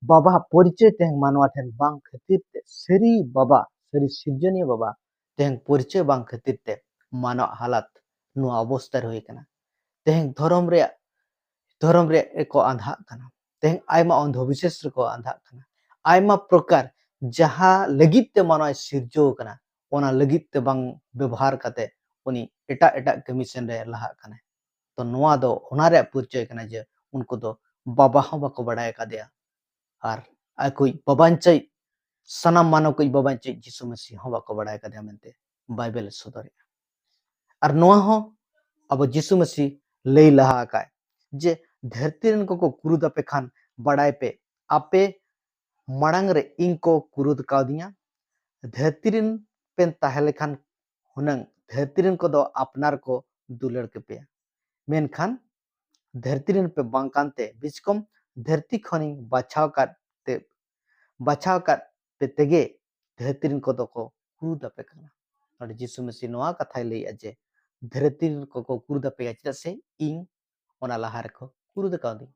ᱵᱟᱵᱟ ᱯᱚᱨᱤᱪᱚᱭ ᱛᱮᱦᱮᱧ ᱢᱟᱱᱣᱟ ᱴᱷᱮᱱ ᱵᱟᱝ ᱠᱷᱟᱹᱛᱤᱨ ᱛᱮ, ᱥᱟᱹᱨᱤ ᱵᱟᱵᱟ, ᱥᱟᱹᱨᱤ ᱥᱤᱨᱡᱚᱱᱤᱭᱟᱹ ᱵᱟᱵᱟ ᱛᱮᱦᱮᱧ ᱯᱚᱨᱤᱪᱚᱭ ᱵᱟᱝ ᱠᱷᱟᱹᱛᱤᱨ ᱛᱮ ᱢᱟᱱᱣᱟ ᱦᱟᱞᱟᱛ ᱱᱚᱣᱟ ᱚᱵᱚᱥᱛᱟ ᱨᱮ ᱦᱩᱭ ᱠᱟᱱᱟ᱾ ᱛᱮᱦᱮᱧ ᱫᱷᱚᱨᱚᱢ ᱨᱮᱭᱟᱜ, ᱫᱷᱚᱨᱚᱢ ᱨᱮᱭᱟᱜ ᱨᱮᱠᱚ ᱟᱸᱫᱷᱟᱜ ᱠᱟᱱᱟ᱾ ᱛᱮᱦᱮᱧ ᱟᱭᱢᱟ ᱚᱱᱫᱷᱚᱵᱤᱥᱣᱟᱥ ᱨᱮᱠᱚ ᱟᱸᱫᱷᱟᱜ ᱠᱟᱱᱟ᱾ ᱟᱭᱢᱟ ᱯᱨᱚᱠᱟᱨ ᱡᱟᱦᱟᱸ ᱞᱟᱹᱜᱤᱫ ᱛᱮ ᱢᱟᱱᱣᱟᱭ ᱥᱤᱨᱡᱟᱹᱣ ᱠᱟᱱᱟ, ᱚᱱᱟ ᱞᱟᱹᱜᱤᱫ ᱛᱮ ᱵᱟᱝ ᱵᱮᱵᱚᱦᱟᱨ ᱠᱟᱛᱮ ᱩᱱᱤ ᱮᱴᱟᱜ ᱮᱴᱟᱜ ᱠᱟᱹᱢᱤ ᱥᱮᱱ ᱨᱮ ᱞᱟᱦᱟᱜ ᱠᱟᱱᱟᱭ᱾ ᱛᱚ ᱱᱚᱣᱟ ᱫᱚ ᱚᱱᱟ ᱨᱮᱭᱟᱜ ᱯᱚᱨᱤᱪᱚᱭ ᱠᱟᱱᱟ ᱡᱮ ᱩᱱᱠᱩ ᱫᱚ ᱵᱟᱵᱟ ᱦᱚᱸ ᱵᱟᱠᱚ ᱵᱟᱲᱟᱭ ᱟᱠᱟᱫᱮᱭᱟ, ᱟᱨ ᱟᱠᱚᱭᱤᱡ ᱵᱟᱵᱟᱧᱪᱤᱛ, ᱥᱟᱱᱟᱢ ᱢᱟᱱᱣᱟ ᱠᱚᱭᱤᱡ ᱵᱟᱵᱟᱧᱪᱤᱛ ᱡᱤᱥᱩ ᱢᱟᱹᱥᱤ ᱦᱚᱸ ᱵᱟᱠᱚ ᱵᱟᱲᱟᱭ ᱟᱠᱟᱫᱮᱭᱟ ᱢᱮᱱᱛᱮ ᱵᱟᱭᱵᱮᱞ ᱮ ᱥᱚᱫᱚᱨᱮᱜᱼᱟ᱾ ᱟᱨ ᱱᱚᱣᱟ ᱦᱚᱸ ᱟᱵᱚ ᱡᱤᱥᱩ ᱢᱟᱹᱥᱤ ᱞᱟᱹᱭ ᱞᱟᱦᱟ ᱟᱠᱟᱫ ᱡᱮ ᱫᱷᱟᱹᱨᱛᱤ ᱨᱮᱱ ᱠᱚᱠᱚ ᱠᱩᱨᱩᱫ ᱟᱯᱮ ᱠᱷᱟᱱ ᱵᱟᱲᱟᱭ ᱯᱮ, ᱟᱯᱮ ᱢᱟᱲᱟᱝ ᱨᱮ ᱤᱧ ᱠᱚ ᱠᱩᱨᱩᱫ ᱠᱟᱣᱫᱤᱧᱟ᱾ ᱫᱷᱟᱹᱨᱛᱤ ᱨᱮᱱ ᱯᱮ ᱛᱟᱦᱮᱸ ᱞᱮᱠᱷᱟᱱ ᱦᱩᱱᱟᱹᱝ ᱫᱷᱟᱹᱨᱛᱤ ᱨᱮᱱ ᱠᱚᱫᱚ ᱟᱯᱱᱟᱨ ᱠᱚ ᱫᱩᱞᱟᱹᱲ ᱠᱮᱯᱮᱭᱟ, ᱢᱮᱱᱠᱷᱟᱱ ᱫᱷᱟᱹᱨᱛᱤ ᱨᱮᱱ ᱯᱮ ᱵᱟᱝ ᱠᱟᱱᱛᱮ ᱵᱤᱪᱠᱚᱢ ᱫᱷᱟᱹᱨᱛᱤ ᱠᱷᱚᱱᱤᱧ ᱵᱟᱪᱷᱟᱣ ᱠᱟᱫ ᱛᱮ, ᱵᱟᱪᱷᱟᱣ ᱠᱟᱫ ᱯᱮ ᱛᱮᱜᱮ ᱫᱷᱟᱹᱨᱛᱤ ᱨᱮᱱ ᱠᱚᱫᱚ ᱠᱚ ᱠᱩᱨᱩᱫ ᱟᱯᱮ ᱠᱟᱱᱟ᱾ ᱱᱚᱰᱮ ᱡᱤᱥᱩ ᱢᱟᱹᱥᱤ ᱱᱚᱣᱟ ᱠᱟᱛᱷᱟᱭ ᱞᱟᱹᱭᱮᱜᱼᱟ ᱡᱮ ᱫᱷᱟᱹᱨᱛᱤ ᱨᱮᱱ ᱠᱚᱠᱚ ᱠᱩᱨᱩᱫ ᱟᱯᱮᱭᱟ, ᱪᱮᱫᱟᱜ ᱥᱮ ᱤᱧ ᱚᱱᱟ ᱞᱟᱦᱟ ᱨᱮᱠᱚ ᱠᱩᱨᱩᱫ ᱟᱠᱟᱣᱫᱤᱧ᱾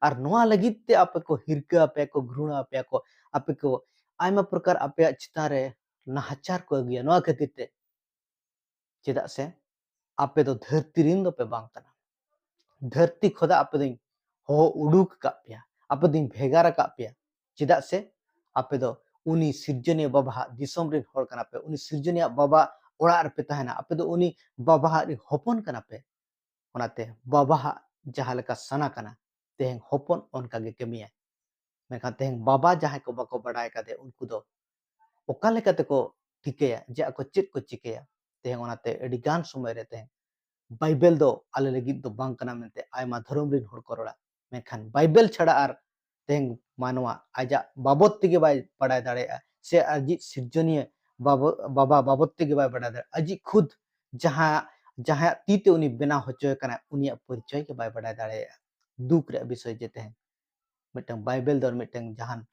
ᱟᱨ ᱱᱚᱣᱟ ᱞᱟᱹᱜᱤᱫ ᱛᱮ ᱟᱯᱮ ᱠᱚ ᱦᱤᱨᱠᱟᱹ ᱟᱯᱮᱭᱟ ᱠᱚ, ᱜᱷᱨᱩᱬᱟ ᱟᱯᱮᱭᱟ ᱠᱚ, ᱟᱯᱮ ᱠᱚ ᱟᱭᱢᱟ ᱯᱨᱚᱠᱟᱨ ᱟᱯᱮᱭᱟᱜ ᱪᱮᱛᱟᱱ ᱨᱮ ᱱᱟᱦᱟᱪᱟᱨ ᱠᱚ ᱟᱹᱜᱩᱭᱟ᱾ ᱱᱚᱣᱟ ᱠᱷᱟᱹᱛᱤᱨ ᱛᱮ, ᱪᱮᱫᱟᱜ ᱥᱮ ᱟᱯᱮ ᱫᱚ ᱫᱷᱟᱹᱨᱛᱤ ᱨᱮᱱ ᱫᱚᱯᱮ ᱵᱟᱝ ᱠᱟᱱᱟ᱾ ᱫᱷᱟᱹᱨᱛᱤ ᱠᱷᱚᱱᱟᱜ ᱟᱯᱮ ᱫᱚᱧ ᱦᱚᱦᱚ ᱩᱰᱩᱠ ᱟᱠᱟᱫ ᱯᱮᱭᱟ, ᱟᱯᱮ ᱫᱚᱧ ᱵᱷᱮᱜᱟᱨ ᱟᱠᱟᱫ ᱯᱮᱭᱟ᱾ ᱪᱮᱫᱟᱜ ᱥᱮ ᱟᱯᱮ ᱫᱚ ᱩᱱᱤ ᱥᱤᱨᱡᱚᱱᱤᱭᱟᱹ ᱵᱟᱵᱟᱣᱟᱜ ᱫᱤᱥᱚᱢ ᱨᱮᱱ ᱦᱚᱲ ᱠᱟᱱᱟ ᱯᱮ, ᱩᱱᱤ ᱥᱤᱨᱡᱚᱱᱤᱭᱟᱹ ᱵᱟᱵᱟ ᱚᱲᱟᱜ ᱨᱮᱯᱮ ᱛᱟᱦᱮᱱᱟ, ᱟᱯᱮ ᱫᱚ ᱩᱱᱤ ᱵᱟᱵᱟᱣᱟᱜ ᱨᱮᱱ ᱦᱚᱯᱚᱱ ᱠᱟᱱᱟ ᱯᱮ᱾ ᱚᱱᱟᱛᱮ ᱵᱟᱵᱟᱣᱟᱜ ᱡᱟᱦᱟᱸ ᱞᱮᱠᱟ ᱥᱟᱱᱟ ᱠᱟᱱᱟ, ᱛᱮᱦᱮᱧ ᱦᱚᱯᱚᱱ ᱚᱱᱠᱟ ᱜᱮ ᱠᱟᱹᱢᱤᱭᱟᱭ᱾ ᱢᱮᱱᱠᱷᱟᱱ ᱛᱮᱦᱮᱧ ᱵᱟᱵᱟ ᱡᱟᱦᱟᱸᱭ ᱠᱚ ᱵᱟᱠᱚ ᱵᱟᱰᱟᱭ ᱠᱟᱫᱮ, ᱩᱱᱠᱩ ᱫᱚ ᱚᱠᱟ ᱞᱮᱠᱟ ᱛᱮᱠᱚ ᱴᱷᱤᱠᱟᱹᱭᱟ ᱡᱮ ᱟᱠᱚ ᱪᱮᱫ ᱠᱚ ᱪᱤᱠᱟᱹᱭᱟ? ᱛᱮᱦᱮᱧ ᱚᱱᱟᱛᱮ ᱟᱹᱰᱤ ᱜᱟᱱ ᱥᱚᱢᱚᱭ ᱨᱮ ᱛᱮᱦᱮᱧ ᱵᱟᱭᱵᱮᱞ ᱫᱚ ᱟᱞᱮ ᱞᱟᱹᱜᱤᱫ ᱫᱚ ᱵᱟᱝ ᱠᱟᱱᱟ ᱢᱮᱱᱛᱮ ᱟᱭᱢᱟ ᱫᱷᱚᱨᱚᱢ ᱨᱮᱱ ᱦᱚᱲ ᱠᱚ ᱨᱚᱲᱟ᱾ ᱢᱮᱱᱠᱷᱟᱱ ᱵᱟᱭᱵᱮᱞ ᱪᱷᱟᱲᱟ ᱟᱨ ᱛᱮᱦᱮᱧ ᱢᱟᱱᱣᱟ ᱟᱡᱟᱜ ᱵᱟᱵᱚᱫ ᱛᱮᱜᱮ ᱵᱟᱭ ᱵᱟᱰᱟᱭ ᱫᱟᱲᱮᱭᱟᱜᱼᱟ, ᱥᱮ ᱟᱡᱤᱡ ᱥᱤᱨᱡᱚᱱᱤᱭᱟᱹ ᱵᱟᱵᱚ-, ᱵᱟᱵᱟ ᱵᱟᱵᱚᱫ ᱛᱮᱜᱮ ᱵᱟᱭ ᱵᱟᱰᱟᱭ ᱫᱟᱲᱮᱭᱟᱜᱼᱟ᱾ ᱟᱡᱤᱡ ᱠᱷᱩᱫ ᱡᱟᱦᱟᱸ, ᱡᱟᱦᱟᱸᱭᱟᱜ ᱛᱤ ᱛᱮ ᱩᱱᱤ ᱵᱮᱱᱟᱣ ᱦᱚᱪᱚᱭ ᱠᱟᱱᱟ, ᱩᱱᱤᱭᱟᱜ ᱯᱚᱨᱤᱪᱚᱭ ᱜᱮ ᱵᱟᱭ ᱵᱟᱰᱟᱭ ᱫᱟᱲᱮᱭᱟᱜᱼᱟ᱾ ᱫᱩᱠ ᱨᱮᱭᱟᱜ ᱵᱤᱥᱚᱭ ᱡᱮ ᱛᱮᱦᱮᱧ ᱢᱤᱫᱴᱟᱝ ᱵᱟᱭᱵᱮᱞ ᱫᱚ ᱟᱨ ᱢᱤᱫᱴᱟᱝ ᱡᱟᱦᱟᱱ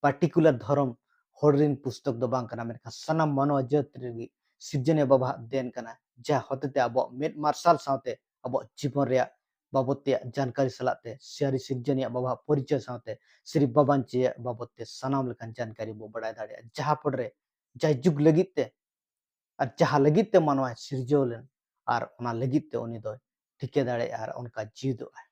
particular ᱫᱷᱚᱨᱚᱢ ᱦᱚᱲ ᱨᱮᱱ ᱯᱩᱥᱛᱚᱠ ᱫᱚ ᱵᱟᱝ ᱠᱟᱱᱟ, ᱢᱮᱱᱠᱷᱟᱱ ᱥᱟᱱᱟᱢ ᱢᱟᱱᱣᱟ ᱡᱟᱹᱛ ᱨᱮᱜᱮ ᱥᱤᱨᱡᱚᱱᱤᱭᱟᱹ ᱵᱟᱵᱟᱣᱟᱜ ᱫᱮᱱ ᱠᱟᱱᱟ, ᱡᱟᱦᱟᱸ ᱦᱚᱛᱮᱛᱮ ᱟᱵᱚᱣᱟᱜ ᱢᱮᱫ ᱢᱟᱨᱥᱟᱞ ᱥᱟᱶᱛᱮ ᱟᱵᱚᱣᱟᱜ ᱡᱤᱵᱚᱱ ᱨᱮᱭᱟᱜ ᱵᱟᱵᱚᱫ ᱛᱮᱭᱟᱜ ᱡᱟᱱᱠᱟᱨᱤ ᱥᱟᱞᱟᱜ ᱛᱮ ᱥᱟᱹᱨᱤ ᱥᱤᱨᱡᱚᱱᱤᱭᱟᱹ ᱵᱟᱵᱟᱣᱟᱜ ᱯᱚᱨᱤᱪᱚᱭ ᱥᱟᱶᱛᱮ ᱥᱨᱤ ᱵᱟᱵᱟᱧᱪᱤᱭᱟᱜ ᱵᱟᱵᱚᱫ ᱛᱮ ᱥᱟᱱᱟᱢ ᱞᱮᱠᱟᱱ ᱡᱟᱱᱠᱟᱨᱤ ᱵᱚ ᱵᱟᱰᱟᱭ ᱫᱟᱲᱮᱭᱟᱜᱼᱟ᱾ ᱡᱟᱦᱟᱸ ᱯᱚᱨ ᱨᱮ ᱡᱟᱭᱡᱩᱜᱽ ᱞᱟᱹᱜᱤᱫ ᱛᱮ ᱟᱨ ᱡᱟᱦᱟᱸ ᱞᱟᱹᱜᱤᱫ ᱛᱮ ᱢᱟᱱᱣᱟᱭ ᱥᱤᱨᱡᱟᱹᱣ ᱞᱮᱱ ᱟᱨ ᱚᱱᱟ ᱞᱟᱹᱜᱤᱫ ᱛᱮ ᱩᱱᱤ ᱫᱚᱭ ᱴᱷᱤᱠᱟᱹ ᱫᱟᱲᱮᱭᱟᱜᱼᱟ ᱟᱨ ᱚᱱᱠᱟ ᱡᱤᱣᱤᱫᱚᱜᱼᱟᱭ᱾